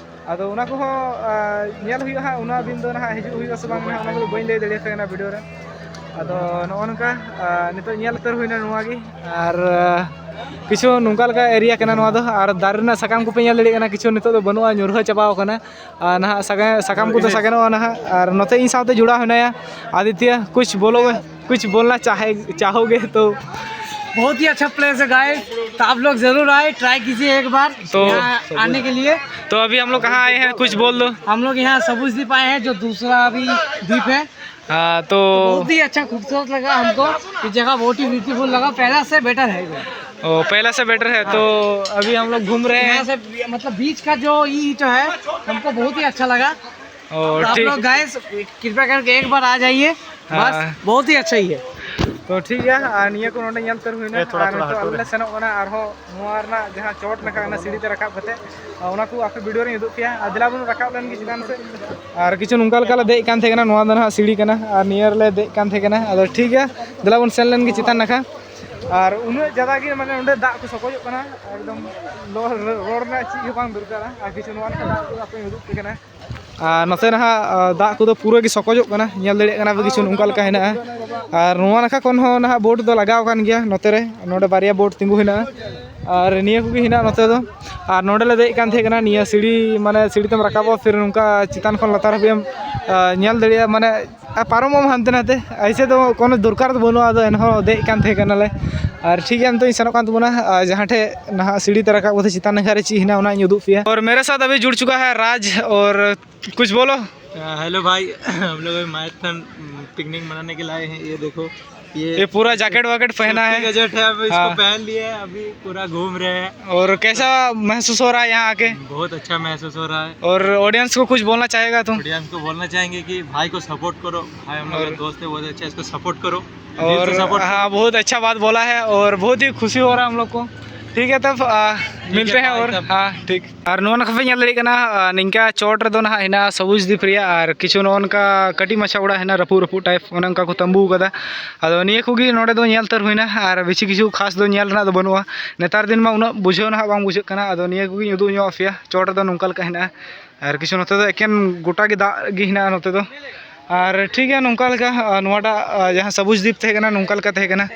ᱟᱫᱚ ᱚᱱᱟ ᱠᱚᱦᱚᱸ, ᱟᱨ ᱧᱮᱞ ᱦᱩᱭᱩᱜᱼᱟ ᱦᱟᱸᱜ, ᱚᱱᱟ ᱫᱤᱱ ᱫᱚ ᱱᱟᱦᱟᱜ ᱦᱤᱡᱩᱜ ᱦᱩᱭᱩᱜᱼᱟ ᱥᱮ ᱵᱟᱝ ᱱᱟᱦᱟᱜ, ᱚᱱᱟ ᱠᱚᱫᱚ ᱵᱟᱹᱧ ᱞᱟᱹᱭ ᱫᱟᱲᱮᱭᱟᱯᱮ ᱠᱟᱱᱟ ᱵᱷᱤᱰᱤᱭᱳ ᱨᱮ᱾ ᱟᱫᱚ ᱱᱚᱜᱼᱚ ᱱᱚᱝᱠᱟ, ᱟᱨ ᱱᱤᱛᱚᱜ ᱧᱮᱞ ᱩᱛᱟᱹᱨ ᱦᱩᱭᱱᱟ ᱱᱚᱣᱟ ᱜᱮ᱾ ᱟᱨ, ᱟᱨ ᱠᱤᱪᱷᱩ ᱱᱚᱝᱠᱟ ᱞᱮᱠᱟ ᱮᱨᱤᱭᱟ ᱠᱟᱱᱟ ᱱᱚᱣᱟ ᱫᱚ᱾ ᱟᱨ ᱫᱟᱨᱮ ᱨᱮᱱᱟᱜ ᱥᱟᱠᱟᱢ ᱠᱚᱯᱮ ᱧᱮᱞ ᱫᱟᱲᱮᱭᱟᱜ ᱠᱟᱱᱟ, ᱠᱤᱪᱷᱩ ᱱᱤᱛᱚᱜ ᱫᱚ ᱵᱟᱹᱱᱩᱜᱼᱟ, ᱧᱩᱨᱦᱟᱹ ᱪᱟᱵᱟᱣ ᱠᱟᱱᱟ᱾ ᱟᱨ ᱱᱟᱦᱟᱜ ᱥᱟᱜᱮ-, ᱥᱟᱠᱟᱢ ᱠᱚᱫᱚ ᱥᱟᱜᱮᱱᱚᱜᱼᱟ ᱱᱟᱦᱟᱜ᱾ ᱟᱨ ᱱᱚᱛᱮ ᱤᱧ ᱥᱟᱶᱛᱮ ᱡᱚᱲᱟᱣ ᱦᱮᱱᱟᱭᱟ ᱟᱫᱤᱛᱭᱟ᱾ ᱠᱩᱪ ᱵᱚᱞᱳ, ᱠᱩᱪ ᱵᱚᱞᱱᱟ ᱪᱟᱦᱮ, ᱪᱟᱦᱳᱜᱮ ᱛᱚ᱾ बहुत ही अच्छा प्लेस है गाइस, तो आप लोग जरूर आए, ट्राई कीजिए एक बार तो यहाँ आने के लिए। तो अभी हम लोग कहाँ आए हैं, कुछ बोल दो। हम लोग यहाँ सबुज द्वीप आए हैं, जो दूसरा अभी द्वीप है। हाँ, तो बहुत ही अच्छा, खूबसूरत लगा हमको। ये जगह बहुत ही ब्यूटीफुल लगा, पहला से बेटर है ये। ओ, पहला से बेटर है। तो अभी हम लोग घूम रहे हैं। यहाँ से, मतलब, बीच का जो ई जो है, हमको बहुत ही अच्छा लगा। और तो आप ठीक लोग गाइस, कृपया करके एक बार आ जाइए। हाँ। बस, बहुत ही अच्छा ही है। तो ठीक है, ᱟᱨ ᱱᱤᱭᱟᱹ ᱠᱚ ᱱᱚᱰᱮ ᱧᱮᱞ ᱩᱛᱟᱹᱨ ᱦᱩᱭᱱᱟ᱾ ᱮ, ᱛᱷᱚᱲᱟ, ᱟᱨ ᱛᱷᱚᱲᱟ ᱱᱤᱛᱚᱜ ᱦᱟᱹᱴ ᱟᱞᱮ ᱞᱮ ᱨᱮ᱾ ᱥᱮᱱᱚᱜ ᱠᱟᱱᱟ ᱟᱨᱦᱚᱸ ᱱᱚᱣᱟ ᱨᱮᱱᱟᱜ ᱡᱟᱦᱟᱸ ᱪᱚᱴ ᱞᱮᱠᱟ ᱠᱟᱱᱟ, ᱥᱤᱲᱤ ᱛᱮ ᱨᱟᱠᱟᱵ ᱠᱟᱛᱮ, ᱟᱨ ᱚᱱᱟ ᱠᱚ ᱟᱯᱮ ᱵᱷᱤᱰᱤᱭᱳ ᱨᱤᱧ ᱩᱫᱩᱜ ᱯᱮᱭᱟ᱾ ᱟᱨ ᱫᱮᱞᱟ ᱵᱚᱱ ᱨᱟᱠᱟᱵ ᱞᱮᱱ ᱜᱮ ᱪᱮᱛᱟᱱ ᱥᱮᱫ᱾ ᱟᱨ ᱠᱤᱪᱷᱩ ᱱᱚᱝᱠᱟ ᱞᱮᱠᱟ ᱞᱮ ᱫᱮᱡ ᱠᱟᱱ ᱛᱟᱦᱮᱸ ᱠᱟᱱᱟ, ᱱᱚᱣᱟ ᱫᱚ ᱱᱟᱦᱟᱜ ᱥᱤᱲᱤ ᱠᱟᱱᱟ ᱟᱨ ᱱᱤᱭᱟᱹ ᱨᱮᱞᱮ ᱫᱮᱡ ᱠᱟᱱ ᱛᱟᱦᱮᱸ ᱠᱟᱱᱟ᱾ ᱟᱫᱚ ᱴᱷᱤᱠ ᱜᱮᱭᱟ, ᱫᱮᱞᱟ ᱵᱚᱱ ᱥᱮᱱ ᱞᱮᱱ ᱜᱮ ᱪᱮᱛᱟᱱ ᱱᱟᱠᱷᱟ᱾ ᱟᱨ ᱩᱱᱟᱹᱜ ᱡᱟᱫᱟ ᱜᱮ ᱢᱟᱱᱮ ᱚᱸᱰᱮ ᱫᱟᱜ ᱠᱚ ᱥᱚᱠᱚᱡᱚᱜ ᱠᱟᱱᱟ, ᱮᱠᱫᱚᱢ ᱨᱚᱲ ᱨᱮᱱᱟᱜ ᱪᱮᱫ ᱦᱚᱸ ᱵᱟᱝ ᱫᱚᱨᱠᱟᱨᱟ᱾ ᱟᱨ ᱠᱤᱪᱷᱩ ᱱᱚᱣᱟ ᱞᱮᱠᱟ ᱫᱟᱜ ᱠᱚ ᱟᱯᱮᱧ ᱩᱫᱩᱜ ᱯᱮ ᱠᱟᱱᱟ᱾ ᱟᱨ ᱱᱚᱛᱮ ᱱᱟᱦᱟᱜ, ᱟ, ᱫᱟᱜ ᱠᱚᱫᱚ ᱯᱩᱨᱟᱹ ᱜᱮ ᱥᱚᱠᱚᱡᱚᱜ ᱠᱟᱱᱟ, ᱧᱮᱞ ᱫᱟᱲᱮᱭᱟᱜ ᱠᱟᱱᱟ ᱯᱮ ᱠᱤᱪᱷᱩ ᱱᱚᱝᱠᱟ ᱞᱮᱠᱟ ᱦᱮᱱᱟᱜᱼᱟ᱾ ᱟᱨ ᱱᱚᱣᱟ ᱱᱟᱠᱷᱟ ᱠᱷᱚᱱ ᱦᱚᱸ ᱱᱟᱦᱟᱜ ᱵᱳᱴ ᱫᱚ ᱞᱟᱜᱟᱣ ᱟᱠᱟᱱ ᱜᱮᱭᱟ ᱱᱚᱛᱮ ᱨᱮ, ᱱᱚᱰᱮ ᱵᱟᱨᱭᱟ ᱵᱳᱴ ᱛᱤᱸᱜᱩ ᱦᱮᱱᱟᱜᱼᱟ᱾ ᱟᱨ ᱱᱤᱭᱟᱹ ᱠᱚᱜᱮ ᱦᱮᱱᱟᱜᱼᱟ ᱱᱚᱛᱮ ᱫᱚ᱾ ᱟᱨ ᱱᱚᱰᱮ ᱞᱮ ᱫᱮᱡ ᱠᱟᱱ ᱛᱟᱦᱮᱸ ᱠᱟᱱᱟ, ᱱᱤᱭᱟᱹ ᱥᱤᱲᱤ, ᱢᱟᱱᱮ ᱥᱤᱲᱤ ᱛᱮᱢ ᱨᱟᱠᱟᱵᱚᱜᱼᱟ, ᱯᱷᱤᱨ ᱱᱚᱝᱠᱟ ᱪᱮᱛᱟᱱ ᱠᱷᱚᱱ ᱞᱟᱛᱟᱨ ᱦᱟᱹᱵᱤᱡ ᱮᱢ, ᱟ, ᱧᱮᱞ ᱫᱟᱲᱮᱭᱟᱜᱼᱟ, ᱢᱟᱱᱮ ᱟᱨ ᱯᱟᱨᱚᱢᱚᱜ ᱟᱢ ᱦᱟᱱᱛᱮ ᱱᱟᱛᱮ, ᱮᱭᱥᱮ ᱫᱚ ᱠᱳᱱᱳ ᱫᱚᱨᱠᱟᱨ ᱫᱚ ᱵᱟᱹᱱᱩᱜᱼᱟ, ᱟᱫᱚ ᱮᱱᱦᱚᱸ ᱫᱮᱡ ᱠᱟᱱ ᱛᱟᱦᱮᱸ ᱠᱟᱱᱟᱞᱮ᱾ ᱟᱨ ᱴᱷᱤᱠ ᱜᱮᱭᱟ, ᱱᱤᱛᱚᱜ ᱤᱧ ᱥᱮᱱᱚᱜ ᱠᱟᱱ ᱛᱟᱵᱚᱱᱟ, ᱟᱨ ᱡᱟᱦᱟᱸ ᱴᱷᱮᱡ ᱱᱟᱦᱟᱜ ᱥᱤᱲᱤ ᱛᱮ ᱨᱟᱠᱟᱵ ᱠᱟᱛᱮ ᱪᱮᱛᱟᱱ ᱱᱟᱠᱷᱟ ᱨᱮ ᱪᱮᱫ ᱦᱮᱱᱟᱜᱼᱟ, ᱚᱱᱟᱧ ᱩᱫᱩᱜ ᱯᱮᱭᱟ᱾ और मेरे साथ अभी जुड़ चुका है राज, और कुछ बोलो। हेलो भाई, हम लोग अभी मायथन पिकनिक मनाने के लिए आए हैं। ये देखो, ये ये पूरा जैकेट वैकेट पहना है। सेफ्टी का जैकेट है, अब इसको हाँ। पहन लिए हैं, अभी पूरा घूम रहे हैं। और कैसा महसूस हो रहा है यहाँ आके? बहुत अच्छा महसूस हो रहा है। और ऑडियंस को कुछ बोलना चाहेगा तुम? ऑडियंस को बोलना चाहेंगे कि भाई को सपोर्ट करो, भाई हम लोग और का दोस्त है, बहुत अच्छा, इसको सपोर्ट करो। और दिल से सपोर्ट हाँ, बहुत अच्छा बात बोला है और बहुत ही खुशी हो रहा है हम लोग को। ठीक है, तब, आ, ठीक है, मिलते हैं। बाय, और तब। हाँ, ठीक। ᱟᱨ ᱱᱚᱣᱟ ᱱᱟᱠᱷᱟ ᱯᱮ ᱧᱮᱞ ᱫᱟᱲᱮᱭᱟᱜ ᱠᱟᱱᱟ, ᱟᱨ ᱱᱤᱝᱠᱟ ᱪᱚᱴ ᱨᱮᱫᱚ ᱱᱟᱦᱟᱜ ᱦᱮᱱᱟᱜᱼᱟ ᱥᱚᱵᱩᱡᱽ ᱫᱤᱯ ᱨᱮᱭᱟᱜ, ᱟᱨ ᱠᱤᱪᱷᱩ ᱱᱚᱜᱼᱚ ᱱᱚᱝᱠᱟ ᱠᱟᱹᱴᱤᱡ ᱢᱟᱪᱷᱟ ᱚᱲᱟᱜ ᱦᱮᱱᱟᱜᱼᱟ, ᱨᱟᱹᱯᱩᱫ ᱨᱟᱹᱯᱩᱫ ᱴᱟᱭᱤᱯ, ᱚᱱᱮ ᱚᱱᱠᱟ ᱠᱚ ᱛᱟᱹᱢᱵᱩ ᱟᱠᱟᱫᱟ᱾ ᱟᱫᱚ ᱱᱤᱭᱟᱹ ᱠᱚᱜᱮ ᱱᱚᱰᱮ ᱫᱚ ᱧᱮᱞ ᱩᱛᱟᱹᱨ ᱦᱩᱭᱱᱟ, ᱟᱨ ᱵᱮᱥᱤ ᱠᱤᱪᱷᱩ ᱠᱷᱟᱥ ᱫᱚ ᱧᱮᱞ ᱨᱮᱱᱟᱜ ᱫᱚ ᱵᱟᱹᱱᱩᱜᱼᱟ᱾ ᱱᱮᱛᱟᱨ ᱫᱤᱱ ᱢᱟ ᱩᱱᱟᱹᱜ ᱵᱩᱡᱷᱟᱹᱣ ᱱᱟᱦᱟᱜ ᱵᱟᱝ ᱵᱩᱡᱷᱟᱹᱜ ᱠᱟᱱᱟ᱾ ᱟᱫᱚ ᱱᱤᱭᱟᱹ ᱠᱚᱜᱮᱧ ᱩᱫᱩᱜ ᱧᱚᱜ ᱟᱯᱮᱭᱟ, ᱪᱚᱴ ᱨᱮᱫᱚ ᱱᱚᱝᱠᱟ ᱞᱮᱠᱟ ᱦᱮᱱᱟᱜᱼᱟ᱾ ᱟᱨ ᱠᱤᱪᱷᱩ ᱱᱚᱛᱮ ᱫᱚ ᱮᱠᱮᱱ ᱜᱚᱴᱟ ᱜᱮ ᱫᱟᱜ ᱜᱮ ᱦᱮᱱᱟᱜᱼᱟ ᱱᱚᱛᱮ ᱫᱚ᱾ ᱟᱨ ᱴᱷᱤᱠ ᱜᱮᱭᱟ, ᱱᱚᱝᱠᱟ ᱞᱮᱠᱟ, ᱟᱨ ᱱᱚᱣᱟᱴᱟᱜ, ᱟᱨ ᱡᱟᱦᱟᱸ ᱥᱚᱵᱩᱡᱽ ᱫᱤᱯ ᱛᱟᱦᱮᱸ ᱠᱟᱱᱟ, ᱱᱚᱝᱠᱟ ᱞᱮᱠᱟ ᱛᱟᱦᱮᱸ ᱠᱟᱱᱟ᱾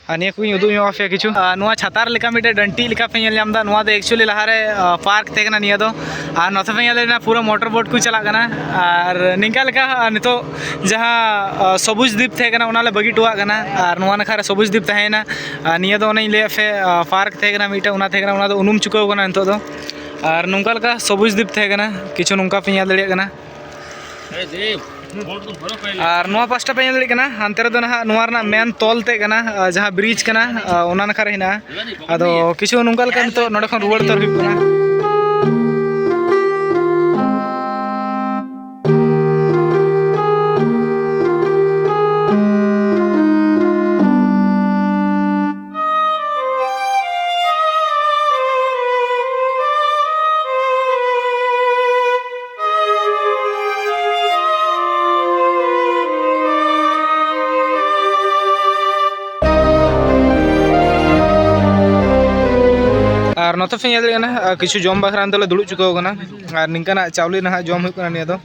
ᱟᱨ ᱱᱤᱭᱟᱹ ᱠᱚᱧ ᱩᱫᱩᱜ ᱧᱚᱜ ᱟᱯᱮᱭᱟ ᱠᱤᱪᱷᱩ᱾ ᱟᱨ ᱱᱚᱣᱟ ᱪᱷᱟᱛᱟᱨ ᱞᱮᱠᱟ ᱢᱤᱫᱴᱮᱱ ᱰᱟᱹᱱᱴᱤ ᱞᱮᱠᱟ ᱯᱮ ᱧᱮᱞ ᱧᱟᱢ ᱮᱫᱟ, ᱱᱚᱣᱟ ᱫᱚ actually ᱞᱟᱦᱟᱨᱮ, ᱟᱨ, ᱯᱟᱨᱠ ᱛᱟᱦᱮᱸ ᱠᱟᱱᱟ ᱱᱤᱭᱟᱹ ᱫᱚ᱾ ᱟᱨ ᱱᱚᱛᱮ ᱯᱮ ᱧᱮᱞ ᱞᱮᱱᱟ ᱯᱩᱨᱟᱹ ᱢᱚᱴᱚᱨ ᱵᱳᱴ ᱠᱚ ᱪᱟᱞᱟᱜ ᱠᱟᱱᱟ᱾ ᱟᱨ ᱱᱤᱝᱠᱟ ᱞᱮᱠᱟ, ᱟᱨ ᱱᱤᱛᱚᱜ ᱡᱟᱦᱟᱸ, ᱟᱨ, ᱥᱚᱵᱩᱡᱽ ᱫᱤᱯ ᱛᱟᱦᱮᱸ ᱠᱟᱱᱟ, ᱚᱱᱟ ᱞᱮ ᱵᱟᱹᱜᱤ ᱦᱚᱴᱚᱣᱟᱜ ᱠᱟᱱᱟ᱾ ᱟᱨ ᱱᱚᱣᱟ ᱱᱟᱠᱷᱟ ᱨᱮ ᱥᱚᱵᱩᱡᱽ ᱫᱤᱯ ᱛᱟᱦᱮᱸᱭᱮᱱᱟ᱾ ᱟᱨ ᱱᱤᱭᱟᱹ ᱫᱚ ᱚᱱᱮᱧ ᱞᱟᱹᱭᱟᱫ ᱯᱮ, ᱟᱨ, ᱯᱟᱨᱠ ᱛᱟᱦᱮᱸ ᱠᱟᱱᱟ ᱢᱤᱫᱴᱮᱱ, ᱚᱱᱟ ᱛᱟᱦᱮᱸ ᱠᱟᱱᱟ, ᱚᱱᱟ ᱫᱚ ᱩᱱᱩᱢ ᱪᱩᱠᱟᱹᱣ ᱠᱟᱱᱟ ᱱᱤᱛᱚᱜ ᱫᱚ᱾ ᱟᱨ ᱱᱚᱝᱠᱟ ᱞᱮᱠᱟ ᱥᱚᱵᱩᱡᱽ ᱫᱤᱯ ᱛᱟᱦᱮᱸ ᱠᱟᱱᱟ, ᱠᱤᱪᱷᱩ ᱱᱚᱝᱠᱟ ᱯᱮ ᱧᱮᱞ ᱫᱟᱲᱮᱭᱟᱜ ᱠᱟᱱᱟ᱾ ᱟᱨ ᱱᱚᱣᱟ ᱯᱟᱥᱴᱟ ᱯᱮ ᱧᱮᱞ ᱫᱟᱲᱮᱭᱟᱜ ᱠᱟᱱᱟ, ᱦᱟᱱᱛᱮ ᱨᱮᱫᱚ ᱱᱟᱦᱟᱜ ᱱᱚᱣᱟ ᱨᱮᱱᱟᱜ ᱢᱮᱱ ᱛᱚᱞ ᱛᱮ ᱠᱟᱱᱟ, ᱟᱨ ᱡᱟᱦᱟᱸ ᱵᱨᱤᱡᱽ ᱠᱟᱱᱟ, ᱟᱨ ᱚᱱᱟ ᱱᱟᱠᱷᱟ ᱨᱮ ᱦᱮᱱᱟᱜᱼᱟ᱾ ᱟᱫᱚ ᱠᱤᱪᱷᱩ ᱱᱚᱝᱠᱟ ᱞᱮᱠᱟ ᱱᱤᱛᱚᱜ ᱱᱚᱰᱮ ᱠᱷᱚᱱ ᱨᱩᱣᱟᱹᱲ ᱩᱛᱟᱹᱨ ᱦᱩᱭᱩᱜ ᱠᱟᱱᱟ᱾ ᱟᱨ ᱱᱚᱛᱮ ᱯᱮ ᱧᱮᱞ ᱫᱟᱲᱮᱭᱟᱜ ᱠᱟᱱᱟ, ᱟᱨ ᱠᱤᱪᱷᱩ ᱡᱚᱢ ᱵᱟᱠᱷᱨᱟ ᱱᱤᱛᱚᱜ ᱞᱮ ᱫᱩᱲᱩᱵ ᱪᱩᱠᱟᱹᱣ ᱠᱟᱱᱟ᱾ ᱟᱨ ᱱᱤᱝᱠᱟᱱᱟᱜ ᱪᱟᱣᱞᱮ ᱱᱟᱦᱟᱜ ᱡᱚᱢ ᱦᱩᱭᱩᱜ ᱠᱟᱱᱟ ᱱᱤᱭᱟᱹ ᱫᱚ᱾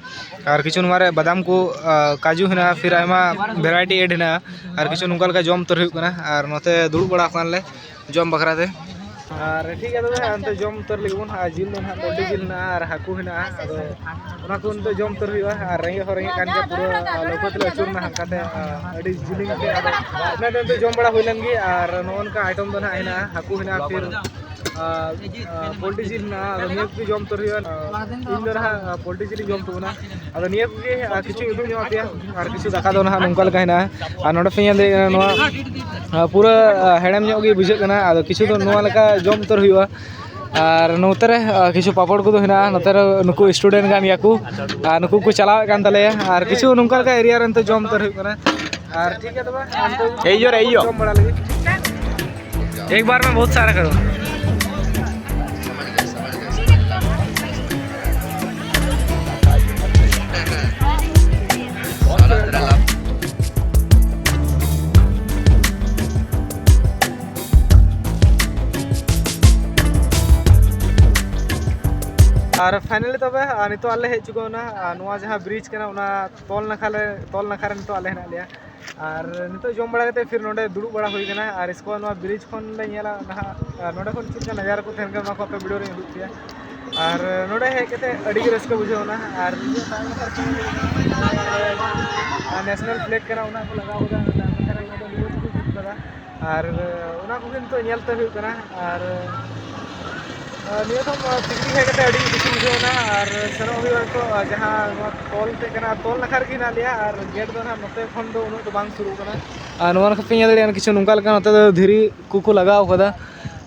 ᱟᱨ ᱠᱤᱪᱷᱩ ᱱᱚᱣᱟ ᱨᱮ ᱵᱟᱫᱟᱢ ᱠᱚ, ᱟᱨ ᱠᱟᱡᱩ ᱦᱮᱱᱟᱜᱼᱟ, ᱯᱷᱤᱨ ᱟᱭᱢᱟ variety add ᱦᱮᱱᱟᱜᱼᱟ᱾ ᱟᱨ ᱠᱤᱪᱷᱩ ᱱᱚᱝᱠᱟ ᱞᱮᱠᱟ ᱡᱚᱢ ᱩᱛᱟᱹᱨ ᱦᱩᱭᱩᱜ ᱠᱟᱱᱟ᱾ ᱟᱨ ᱱᱚᱛᱮ ᱫᱩᱲᱩᱵ ᱵᱟᱲᱟ ᱟᱠᱟᱱ ᱞᱮ ᱡᱚᱢ ᱵᱟᱠᱷᱨᱟ ᱛᱮ᱾ ᱟᱨ ᱴᱷᱤᱠ ᱜᱮᱭᱟ, ᱛᱚᱵᱮ ᱚᱱᱛᱮ ᱡᱚᱢ ᱩᱛᱟᱹᱨ ᱞᱟᱹᱜᱤᱫ ᱵᱚᱱ᱾ ᱟᱨ ᱡᱤᱞ ᱫᱚ ᱱᱟᱦᱟᱜ ᱯᱳᱞᱴᱤ ᱡᱤᱞ ᱦᱮᱱᱟᱜᱼᱟ ᱟᱨ ᱦᱟᱹᱠᱩ ᱦᱮᱱᱟᱜᱼᱟ᱾ ᱟᱫᱚ ᱚᱱᱟ ᱠᱚ ᱱᱤᱛᱚᱜ ᱡᱚᱢ ᱩᱛᱟᱹᱨ ᱦᱩᱭᱩᱜᱼᱟ᱾ ᱟᱨ ᱨᱮᱸᱜᱮᱡ ᱦᱚᱸ ᱨᱮᱸᱜᱮᱡ ᱠᱟᱱ ᱜᱮᱭᱟ, ᱯᱩᱨᱟᱹ, ᱟᱨ, ᱞᱟᱹᱣᱠᱟᱹ ᱛᱮᱞᱮ ᱟᱹᱪᱩᱨ ᱮᱱᱟ ᱦᱟᱱᱠᱟᱛᱮ, ᱟᱨ, ᱟᱹᱰᱤ ᱡᱤᱞᱤᱧ ᱛᱮ᱾ ᱟᱫᱚ ᱤᱱᱟᱹ ᱛᱟᱭᱚᱢ ᱛᱮ ᱡᱚᱢ ᱵᱟᱲᱟ ᱦᱩᱭ ᱞᱮᱱ ᱜᱮ᱾ ᱟᱨ ᱱᱚᱜᱼᱚ ᱱᱚᱝᱠᱟ item ᱫᱚ ᱱᱟᱦᱟᱜ ᱦᱮᱱᱟᱜᱼᱟ, ᱦᱟᱹᱠᱩ ᱦᱮᱱᱟᱜᱼᱟ, ᱯᱷᱤᱨ, ᱟᱨ, ᱟᱨ, ᱯᱳᱞᱴᱤ ᱡᱤᱞ ᱦᱮᱱᱟᱜᱼᱟ᱾ ᱟᱫᱚ ᱱᱤᱭᱟᱹ ᱠᱚᱜᱮ ᱡᱚᱢ ᱩᱛᱟᱹᱨ ᱦᱩᱭᱩᱜᱼᱟ᱾ ᱟᱨ ᱤᱧ ᱫᱚ ᱱᱟᱦᱟᱜ, ᱟᱨ, ᱯᱳᱞᱴᱤ ᱡᱤᱞᱤᱧ ᱡᱚᱢ ᱛᱟᱵᱚᱱᱟ᱾ ᱟᱫᱚ ᱱᱤᱭᱟᱹ ᱠᱚᱜᱮ, ᱟᱨ, ᱠᱤᱪᱷᱩᱧ ᱩᱫᱩᱜ ᱧᱚᱜ ᱟᱯᱮᱭᱟ᱾ ᱟᱨ ᱠᱤᱪᱷᱩ ᱫᱟᱠᱟ ᱫᱚ ᱱᱟᱦᱟᱜ ᱱᱚᱝᱠᱟ ᱞᱮᱠᱟ ᱦᱮᱱᱟᱜᱼᱟ᱾ ᱟᱨ ᱱᱚᱰᱮ ᱯᱮ ᱧᱮᱞ ᱫᱟᱲᱮᱭᱟᱜ ᱠᱟᱱᱟ, ᱱᱚᱣᱟ, ᱟᱨ, ᱯᱩᱨᱟᱹ, ᱟᱨ, ᱦᱮᱲᱮᱢ ᱧᱚᱜ ᱜᱮ ᱵᱩᱡᱷᱟᱹᱜ ᱠᱟᱱᱟ᱾ ᱟᱫᱚ ᱠᱤᱪᱷᱩ ᱫᱚ ᱱᱚᱣᱟ ᱞᱮᱠᱟ ᱡᱚᱢ ᱩᱛᱟᱹᱨ ᱦᱩᱭᱩᱜᱼᱟ᱾ ᱟᱨ ᱱᱚᱛᱮ ᱨᱮ, ᱟᱨ, ᱠᱤᱪᱷᱩ ᱯᱟᱯᱚᱲ ᱠᱚᱫᱚ ᱦᱮᱱᱟᱜᱼᱟ᱾ ᱱᱚᱛᱮ ᱨᱮ ᱱᱩᱠᱩ student ᱠᱟᱱ ᱜᱮᱭᱟ ᱠᱚ, ᱟᱨ ᱱᱩᱠᱩ ᱠᱚ ᱪᱟᱞᱟᱣᱮᱫ ᱠᱟᱱ ᱛᱟᱞᱮᱭᱟ᱾ ᱟᱨ ᱠᱤᱪᱷᱩ ᱱᱚᱝᱠᱟ ᱞᱮᱠᱟ area ᱨᱮ ᱱᱤᱛᱚᱜ ᱡᱚᱢ ᱩᱛᱟᱹᱨ ᱦᱩᱭᱩᱜ ᱠᱟᱱᱟ᱾ ᱟᱨ ᱴᱷᱤᱠ ᱜᱮᱭᱟ, ᱛᱚᱵᱮ ᱱᱤᱛᱚᱜ ᱮᱭ ᱡᱳᱨ, ᱮᱭ ᱡᱳᱨ᱾ ᱡᱚᱢ ᱵᱟᱲᱟ ᱞᱟᱹᱜᱤᱫ᱾ ᱮᱠ ᱵᱟᱨ ᱢᱮ ᱵᱚᱦᱩᱛ ᱥᱟᱨᱟ ᱠᱟᱨᱳ᱾ ᱟᱨ ᱯᱷᱟᱭᱱᱟᱞᱤ ᱛᱚᱵᱮ, ᱟᱨ ᱱᱤᱛᱚᱜ ᱟᱞᱮ ᱦᱮᱡ ᱪᱩᱠᱟᱹᱣ ᱮᱱᱟ, ᱟᱨ ᱱᱚᱣᱟ ᱡᱟᱦᱟᱸ ᱵᱨᱤᱡᱽ ᱠᱟᱱᱟ, ᱚᱱᱟ ᱛᱚᱞ ᱱᱟᱠᱷᱟ ᱞᱮ, ᱛᱚᱞ ᱱᱟᱠᱷᱟ ᱨᱮ ᱱᱤᱛᱚᱜ ᱟᱞᱮ ᱦᱮᱱᱟᱜ ᱞᱮᱭᱟ᱾ ᱟᱨ ᱱᱤᱛᱚᱜ ᱡᱚᱢ ᱵᱟᱲᱟ ᱠᱟᱛᱮ ᱯᱷᱤᱨ ᱱᱚᱰᱮ ᱫᱩᱲᱩᱵ ᱵᱟᱲᱟ ᱦᱩᱭ ᱠᱟᱱᱟ᱾ ᱟᱨ ᱤᱥᱠᱮ ᱵᱟᱫ ᱱᱚᱣᱟ ᱵᱨᱤᱡᱽ ᱠᱷᱚᱱ ᱞᱮ ᱧᱮᱞᱟ ᱱᱟᱦᱟᱜ, ᱟᱨ ᱱᱚᱰᱮ ᱠᱷᱚᱱ ᱪᱮᱫ ᱞᱮᱠᱟ ᱱᱟᱡᱟᱨᱟ ᱠᱚ ᱛᱟᱦᱮᱱ ᱠᱟᱱᱟ, ᱱᱚᱣᱟ ᱠᱚ ᱟᱯᱮ ᱵᱷᱤᱰᱤᱭᱳ ᱨᱮᱧ ᱩᱫᱩᱜ ᱯᱮᱭᱟ᱾ ᱟᱨ ᱱᱚᱰᱮ ᱦᱮᱡ ᱠᱟᱛᱮ ᱟᱹᱰᱤ ᱜᱮ ᱨᱟᱹᱥᱠᱟᱹ ᱵᱩᱡᱷᱟᱹᱣ ᱮᱱᱟ᱾ ᱟᱨ ᱱᱮᱥᱱᱟᱞ ᱯᱷᱞᱮᱜ ᱠᱟᱱᱟ, ᱚᱱᱟ ᱠᱚ ᱞᱟᱜᱟᱣ ᱠᱟᱫᱟ, ᱚᱱᱟ ᱠᱚ ᱡᱩᱛ ᱠᱟᱫᱟ᱾ ᱟᱨ ᱚᱱᱟ ᱠᱚᱜᱮ ᱱᱤᱛᱚᱜ ᱧᱮᱞ ᱛᱮ ᱦᱩᱭᱩᱜ ᱠᱟᱱᱟ᱾ ᱟᱨ ᱱᱤᱭᱟᱹ ᱫᱚᱢ ᱯᱤᱠᱱᱤᱠ ᱦᱮᱡ ᱠᱟᱛᱮ ᱟᱹᱰᱤ ᱠᱩᱥᱤ ᱵᱩᱡᱷᱟᱹᱣ ᱮᱱᱟ᱾ ᱟᱨ ᱥᱮᱱᱚᱜ ᱦᱩᱭᱩᱜᱼᱟ ᱱᱤᱛᱚᱜ, ᱡᱟᱦᱟᱸ ᱱᱚᱣᱟ ᱛᱚᱞ ᱛᱮ ᱠᱟᱱᱟ, ᱛᱚᱞ ᱱᱟᱠᱷᱟ ᱨᱮᱜᱮ ᱦᱮᱱᱟᱜ ᱞᱮᱭᱟ᱾ ᱟᱨ ᱜᱮᱴ ᱫᱚ ᱱᱟᱦᱟᱜ ᱱᱚᱛᱮ ᱠᱷᱚᱱ ᱫᱚ ᱩᱱᱟᱹᱜ ᱫᱚ ᱵᱟᱝ ᱥᱩᱨᱩᱜ ᱠᱟᱱᱟ᱾ ᱟᱨ ᱱᱚᱣᱟ ᱞᱮᱠᱟ ᱯᱮ ᱧᱮᱞ ᱫᱟᱲᱮᱭᱟᱜᱼᱟ, ᱠᱤᱪᱷᱩ ᱱᱚᱝᱠᱟ ᱞᱮᱠᱟ ᱱᱚᱛᱮ ᱫᱚ ᱫᱷᱤᱨᱤ ᱠᱚᱠᱚ ᱞᱟᱜᱟᱣ ᱠᱟᱫᱟ᱾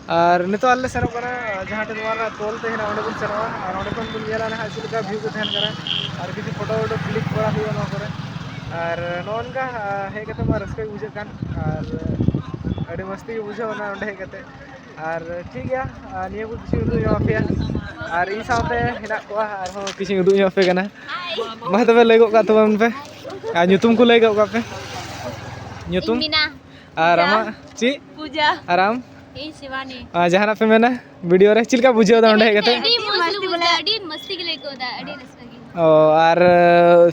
ᱟᱨ ᱱᱤᱛᱚᱜ ᱟᱞᱮ ᱞᱮ ᱥᱮᱱᱚᱜ ᱠᱟᱱᱟ, ᱡᱟᱦᱟᱸ ᱴᱷᱮᱱ ᱱᱚᱣᱟ ᱨᱮᱱᱟᱜ ᱛᱚᱞ ᱛᱮ ᱦᱮᱱᱟᱜᱼᱟ, ᱚᱸᱰᱮ ᱵᱚᱱ ᱥᱮᱱᱚᱜᱼᱟ᱾ ᱟᱨ ᱚᱸᱰᱮ ᱠᱷᱚᱱ ᱵᱚᱱ ᱧᱮᱞᱟ ᱱᱟᱦᱟᱜ ᱪᱮᱫ ᱞᱮᱠᱟ ᱵᱷᱤᱭᱩ ᱠᱚ ᱛᱟᱦᱮᱱ ᱠᱟᱱᱟ᱾ ᱟᱨ ᱠᱤᱪᱷᱩ ᱯᱷᱳᱴᱳ ᱣᱳᱴᱳ ᱠᱞᱤᱠ ᱵᱟᱲᱟ ᱦᱩᱭᱩᱜᱼᱟ ᱱᱚᱣᱟ ᱠᱚᱨᱮ᱾ ᱟᱨ ᱱᱚᱜᱼᱚ ᱱᱚᱝᱠᱟ, ᱟᱨ ᱦᱮᱡ ᱠᱟᱛᱮ ᱢᱟ ᱨᱟᱹᱥᱠᱟᱹ ᱜᱮ ᱵᱩᱡᱷᱟᱹᱜ ᱠᱟᱱ᱾ ᱟᱨ ᱟᱹᱰᱤ ᱢᱚᱡᱽ ᱛᱮᱜᱮ ᱵᱩᱡᱷᱟᱹᱣ ᱮᱱᱟ ᱚᱸᱰᱮ ᱦᱮᱡ ᱠᱟᱛᱮ᱾ ᱟᱨ ᱴᱷᱤᱠ ᱜᱮᱭᱟ, ᱟᱨ ᱱᱤᱭᱟᱹ ᱠᱚ ᱠᱤᱪᱷᱩ ᱩᱫᱩᱜ ᱧᱚᱜ ᱟᱯᱮᱭᱟ᱾ ᱟᱨ ᱤᱧ ᱥᱟᱶᱛᱮ ᱦᱮᱱᱟᱜ ᱠᱚᱣᱟ ᱟᱨᱦᱚᱸ ᱠᱤᱪᱷᱩᱧ ᱩᱫᱩᱜ ᱧᱚᱜ ᱟᱯᱮ ᱠᱟᱱᱟ᱾ ᱢᱟ ᱛᱚᱵᱮ ᱞᱟᱹᱭ ᱜᱚᱫ ᱠᱟᱜ ᱛᱟᱵᱚᱱ ᱯᱮ, ᱟᱨ ᱧᱩᱛᱩᱢ ᱠᱚ ᱞᱟᱹᱭ ᱜᱚᱫ ᱠᱟᱜ ᱯᱮ᱾ ᱧᱩᱛᱩᱢ? ᱤᱧ ᱢᱤᱱᱟ᱾ ᱟᱨ ᱯᱩᱡᱟ᱾ ᱟᱢᱟᱜ ᱪᱮᱫ? ᱯᱩᱡᱟ᱾ ᱟᱨ ᱟᱢ? ᱤᱧ ᱥᱤᱵᱟᱱᱤ᱾ ᱟᱨ ᱡᱟᱦᱟᱱᱟᱜ ᱯᱮ ᱢᱮᱱᱟ ᱵᱷᱤᱰᱤᱭᱳ ᱨᱮ? ᱪᱮᱫ ᱞᱮᱠᱟ ᱵᱩᱡᱷᱟᱹᱣ ᱮᱫᱟ ᱚᱸᱰᱮ ᱦᱮᱡ ᱠᱟᱛᱮ? ᱟᱹᱰᱤ ᱢᱚᱡᱽ ᱞᱮ ᱵᱩᱡᱷᱟᱹᱣ ᱮᱫᱟ, ᱟᱹᱰᱤ ᱢᱚᱥᱛᱤ ᱜᱮᱞᱮ ᱟᱹᱭᱠᱟᱹᱣ ᱮᱫᱟ, ᱟᱹᱰᱤ ᱨᱟᱹᱥᱠᱟᱹ ᱜᱮ᱾ ᱚ, ᱟᱨ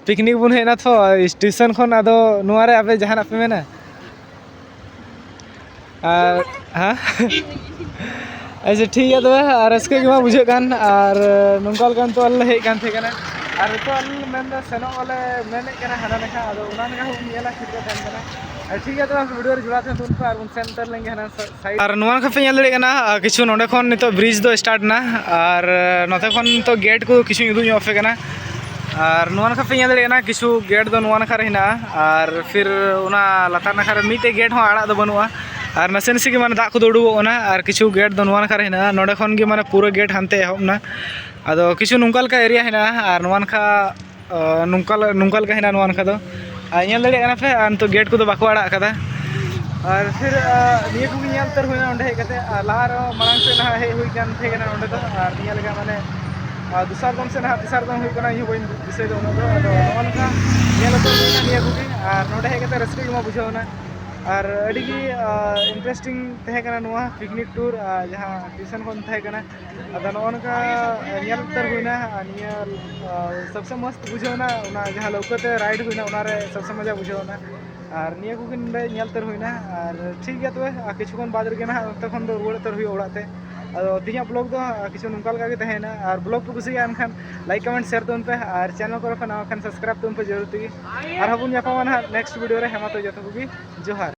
ᱯᱤᱠᱱᱤᱠ ᱵᱚᱱ ᱦᱮᱡ ᱮᱱᱟ ᱛᱚ, ᱥᱴᱮᱥᱚᱱ ᱠᱷᱚᱱ, ᱟᱫᱚ ᱱᱚᱣᱟ ᱨᱮ ᱟᱯᱮ ᱡᱟᱦᱟᱱᱟᱜ ᱯᱮ ᱢᱮᱱᱟ? ᱟᱨ ᱦᱮᱸ? ᱟᱪᱪᱷᱟ, ᱴᱷᱤᱠ ᱜᱮᱭᱟ ᱛᱚᱵᱮ, ᱟᱨ ᱨᱟᱹᱥᱠᱟᱹ ᱜᱮ ᱢᱟ ᱵᱩᱡᱷᱟᱹᱜ ᱠᱟᱱ᱾ ᱟᱨ ᱱᱚᱝᱠᱟ ᱞᱮᱠᱟ ᱱᱤᱛᱚᱜ ᱟᱞᱮ ᱞᱮ ᱦᱮᱡ ᱠᱟᱱ ᱛᱟᱦᱮᱸ ᱠᱟᱱᱟ, ᱟᱨ ᱱᱤᱛᱚᱜ ᱟᱞᱮ ᱞᱮ ᱢᱮᱱᱫᱟ ᱥᱮᱱᱚᱜ ᱟᱞᱮ ᱢᱮᱱᱮᱫ ᱠᱟᱱᱟ ᱦᱟᱱᱟ ᱱᱟᱠᱷᱟ, ᱟᱫᱚ ᱚᱱᱟ ᱱᱟᱠᱷᱟ ᱦᱚᱸ ᱵᱚᱱ ᱧᱮᱞᱟ ᱪᱮᱫ ᱞᱮᱠᱟ ᱛᱟᱦᱮᱱ ᱠᱟᱱᱟ᱾ ᱟᱨ ᱴᱷᱤᱠ ᱜᱮᱭᱟ ᱛᱚᱵᱮ, ᱵᱷᱤᱰᱤᱭᱳ ᱨᱮ ᱡᱚᱲᱟᱣ ᱛᱟᱦᱮᱱ ᱛᱟᱵᱚᱱ ᱯᱮ, ᱟᱨ ᱵᱚᱱ ᱥᱮᱱ ᱩᱛᱟᱹᱨ ᱞᱮᱱ ᱜᱮ ᱦᱟᱱᱟ ᱥᱟ-, ᱥᱟᱭᱤᱰ᱾ ᱟᱨ ᱱᱚᱣᱟ ᱱᱟᱠᱷᱟ ᱯᱮ ᱧᱮᱞ ᱫᱟᱲᱮᱭᱟᱜ ᱠᱟᱱᱟ, ᱟᱨ ᱠᱤᱪᱷᱩ ᱱᱚᱸᱰᱮ ᱠᱷᱚᱱ ᱱᱤᱛᱚᱜ ᱵᱨᱤᱡᱽ ᱫᱚ ᱥᱴᱟᱨᱴ ᱮᱱᱟ, ᱟᱨ ᱱᱚᱛᱮ ᱠᱷᱚᱱ ᱱᱤᱛᱚᱜ ᱜᱮᱴ ᱠᱚ ᱠᱤᱪᱷᱩᱧ ᱩᱫᱩᱜ ᱧᱚᱜ ᱟᱯᱮ ᱠᱟᱱᱟ᱾ ᱟᱨ ᱱᱚᱣᱟ ᱱᱟᱠᱷᱟ ᱯᱮ ᱧᱮᱞ ᱫᱟᱲᱮᱭᱟᱜ ᱠᱟᱱᱟ, ᱠᱤᱪᱷᱩ ᱜᱮᱴ ᱫᱚ ᱱᱚᱣᱟ ᱱᱟᱠᱷᱟ ᱨᱮ ᱦᱮᱱᱟᱜᱼᱟ, ᱟᱨ ᱯᱷᱤᱨ ᱚᱱᱟ ᱞᱟᱛᱟᱨ ᱱᱟᱠᱷᱟ ᱨᱮ ᱢᱤᱫᱴᱮᱡ ᱜᱮᱴ ᱦᱚᱸ ᱟᱲᱟᱜ ᱫᱚ ᱵᱟᱹᱱᱩᱜᱼᱟ᱾ ᱟᱨ ᱱᱟᱥᱮ ᱱᱟᱥᱮ ᱜᱮ ᱢᱟᱱᱮ ᱫᱟᱜ ᱠᱚᱫᱚ ᱩᱰᱩᱠᱚᱜ ᱠᱟᱱᱟ, ᱟᱨ ᱠᱤᱪᱷᱩ ᱜᱮᱴ ᱫᱚ ᱱᱚᱣᱟ ᱱᱟᱠᱷᱟ ᱨᱮ ᱦᱮᱱᱟᱜᱼᱟ᱾ ᱱᱚᱸᱰᱮ ᱠᱷᱚᱱ ᱜᱮ ᱢᱟᱱᱮ ᱯᱩᱨᱟᱹ ᱜᱮᱴ ᱦᱟᱱᱛᱮ ᱮᱦᱚᱵ ᱮᱱᱟ᱾ ᱟᱫᱚ ᱠᱤᱪᱷᱩ ᱱᱚᱝᱠᱟ ᱞᱮᱠᱟ ᱮᱨᱤᱭᱟ ᱦᱮᱱᱟᱜᱼᱟ, ᱟᱨ ᱱᱚᱣᱟ ᱱᱟᱠᱷᱟ ᱟᱨ ᱱᱚᱝᱠᱟ ᱞᱮ-, ᱱᱚᱝᱠᱟ ᱞᱮᱠᱟ ᱦᱮᱱᱟᱜᱼᱟ ᱱᱚᱣᱟ ᱱᱟᱠᱷᱟ ᱫᱚ᱾ ᱟᱨ ᱧᱮᱞ ᱫᱟᱲᱮᱭᱟᱜ ᱠᱟᱱᱟ ᱯᱮ, ᱟᱨ ᱱᱤᱛᱚᱜ ᱜᱮᱴ ᱠᱚᱫᱚ ᱵᱟᱠᱚ ᱟᱲᱟᱜ ᱠᱟᱫᱟ᱾ ᱟᱨ ᱯᱷᱤᱨ, ᱟᱨ ᱱᱤᱭᱟᱹ ᱠᱚᱜᱮ ᱧᱮᱞ ᱩᱛᱟᱹᱨ ᱦᱩᱭᱱᱟ ᱱᱚᱸᱰᱮ ᱦᱮᱡ ᱠᱟᱛᱮ᱾ ᱟᱨ ᱞᱟᱦᱟ ᱨᱮᱦᱚᱸ ᱢᱟᱲᱟᱝ ᱥᱮᱫ ᱱᱟᱦᱟᱜ ᱦᱮᱡ ᱦᱩᱭ ᱠᱟᱱ ᱛᱟᱦᱮᱸ ᱠᱟᱱᱟ ᱱᱚᱸᱰᱮ ᱫᱚ᱾ ᱟᱨ ᱱᱤᱭᱟᱹ ᱞᱮᱠᱟ ᱢᱟᱱᱮ, ᱟᱨ ᱫᱚᱥᱟᱨ ᱫᱚᱢ ᱥᱮ ᱱᱟᱦᱟᱜ ᱛᱮᱥᱟᱨ ᱫᱚᱢ ᱦᱩᱭᱩᱜ ᱠᱟᱱᱟ, ᱤᱧ ᱦᱚᱸ ᱵᱟᱹᱧ ᱫᱤᱥᱟᱹᱭᱮᱫᱟ ᱩᱱᱟᱹᱜ ᱫᱚ᱾ ᱟᱫᱚ ᱱᱚᱜᱼᱚ ᱱᱚᱝᱠᱟ ᱧᱮᱞ ᱩᱛᱟᱹᱨ ᱦᱩᱭᱱᱟ ᱱᱤᱭᱟᱹ ᱠᱚᱜᱮ᱾ ᱟᱨ ᱱᱚᱸᱰᱮ ᱦᱮᱡ ᱠᱟᱛᱮ ᱨᱟᱹᱥᱠᱟᱹ ᱜᱮ ᱢᱟ ᱵᱩᱡᱷᱟᱹᱣ ᱮᱱᱟ᱾ ᱟᱨ ᱟᱹᱰᱤ ᱜᱮ ᱤᱱᱴᱟᱨᱮᱥᱴᱤᱝ ᱛᱟᱦᱮᱸ ᱠᱟᱱᱟ ᱱᱚᱣᱟ ᱯᱤᱠᱱᱤᱠ ᱴᱩᱨ, ᱡᱟᱦᱟᱸ ᱴᱤᱭᱩᱥᱚᱱ ᱠᱷᱚᱱ ᱛᱟᱦᱮᱸ ᱠᱟᱱᱟ᱾ ᱟᱫᱚ ᱱᱚᱜᱼᱚ ᱱᱚᱝᱠᱟ ᱧᱮᱞ ᱩᱛᱟᱹᱨ ᱦᱩᱭᱱᱟ, ᱟᱨ ᱱᱤᱭᱟᱹ ᱥᱚᱵᱥᱮ ᱢᱚᱡᱽ ᱵᱩᱡᱷᱟᱹᱣ ᱮᱱᱟ, ᱚᱱᱟ ᱡᱟᱦᱟᱸ ᱞᱟᱹᱣᱠᱟᱹ ᱛᱮ ᱨᱟᱭᱤᱰ ᱦᱩᱭᱱᱟ, ᱚᱱᱟᱨᱮ ᱥᱚᱵᱥᱮ ᱢᱚᱡᱟ ᱵᱩᱡᱷᱟᱹᱣ ᱮᱱᱟ᱾ ᱟᱨ ᱱᱤᱭᱟᱹ ᱠᱚᱜᱮ ᱱᱚᱰᱮ ᱧᱮᱞ ᱩᱛᱟᱹᱨ ᱦᱩᱭᱱᱟ᱾ ᱟᱨ ᱴᱷᱤᱠ ᱜᱮᱭᱟ ᱛᱚᱵᱮ, ᱟᱨ ᱠᱤᱪᱷᱩ ᱠᱷᱚᱱ ᱵᱟᱫᱽ ᱨᱮᱜᱮ ᱱᱟᱦᱟᱜ ᱱᱚᱛᱮ ᱠᱷᱚᱱ ᱫᱚ ᱨᱩᱣᱟᱹᱲ ᱩᱛᱟᱹᱨ ᱦᱩᱭᱩᱜᱼᱟ ᱚᱲᱟᱜ ᱛᱮ᱾ ᱟᱫᱚ ᱛᱮᱦᱮᱧᱟᱜ ᱵᱞᱚᱜ ᱫᱚ ᱠᱤᱪᱷᱩ ᱱᱚᱝᱠᱟ ᱞᱮᱠᱟ ᱜᱮ ᱛᱟᱦᱮᱸᱭᱮᱱᱟ᱾ ᱟᱨ ᱵᱞᱚᱜ ᱯᱮ ᱠᱩᱥᱤᱭᱟᱜᱼᱟ ᱮᱱᱠᱷᱟᱱ ᱞᱟᱭᱤᱠ, ᱠᱚᱢᱮᱱᱴ, ᱥᱮᱭᱟᱨ ᱛᱟᱵᱚᱱ ᱯᱮ, ᱟᱨ ᱪᱮᱱᱮᱞ ᱠᱚᱨᱮ ᱯᱮ ᱱᱟᱣᱟ ᱠᱷᱟᱱ ᱥᱟᱵᱥᱠᱨᱟᱭᱤᱵ ᱛᱟᱵᱚᱱ ᱯᱮ ᱡᱟᱹᱨᱩᱲ ᱛᱮᱜᱮ᱾ ᱟᱨᱦᱚᱸ ᱵᱚᱱ ᱧᱟᱯᱟᱢᱟ ᱱᱟᱦᱟᱜ ᱱᱮᱠᱥᱴ ᱵᱷᱤᱰᱤᱭᱳ ᱨᱮ᱾ ᱦᱮᱸ ᱢᱟ ᱛᱚᱵᱮ ᱡᱚᱛᱚ ᱠᱚᱜᱮ ᱡᱚᱦᱟᱨ᱾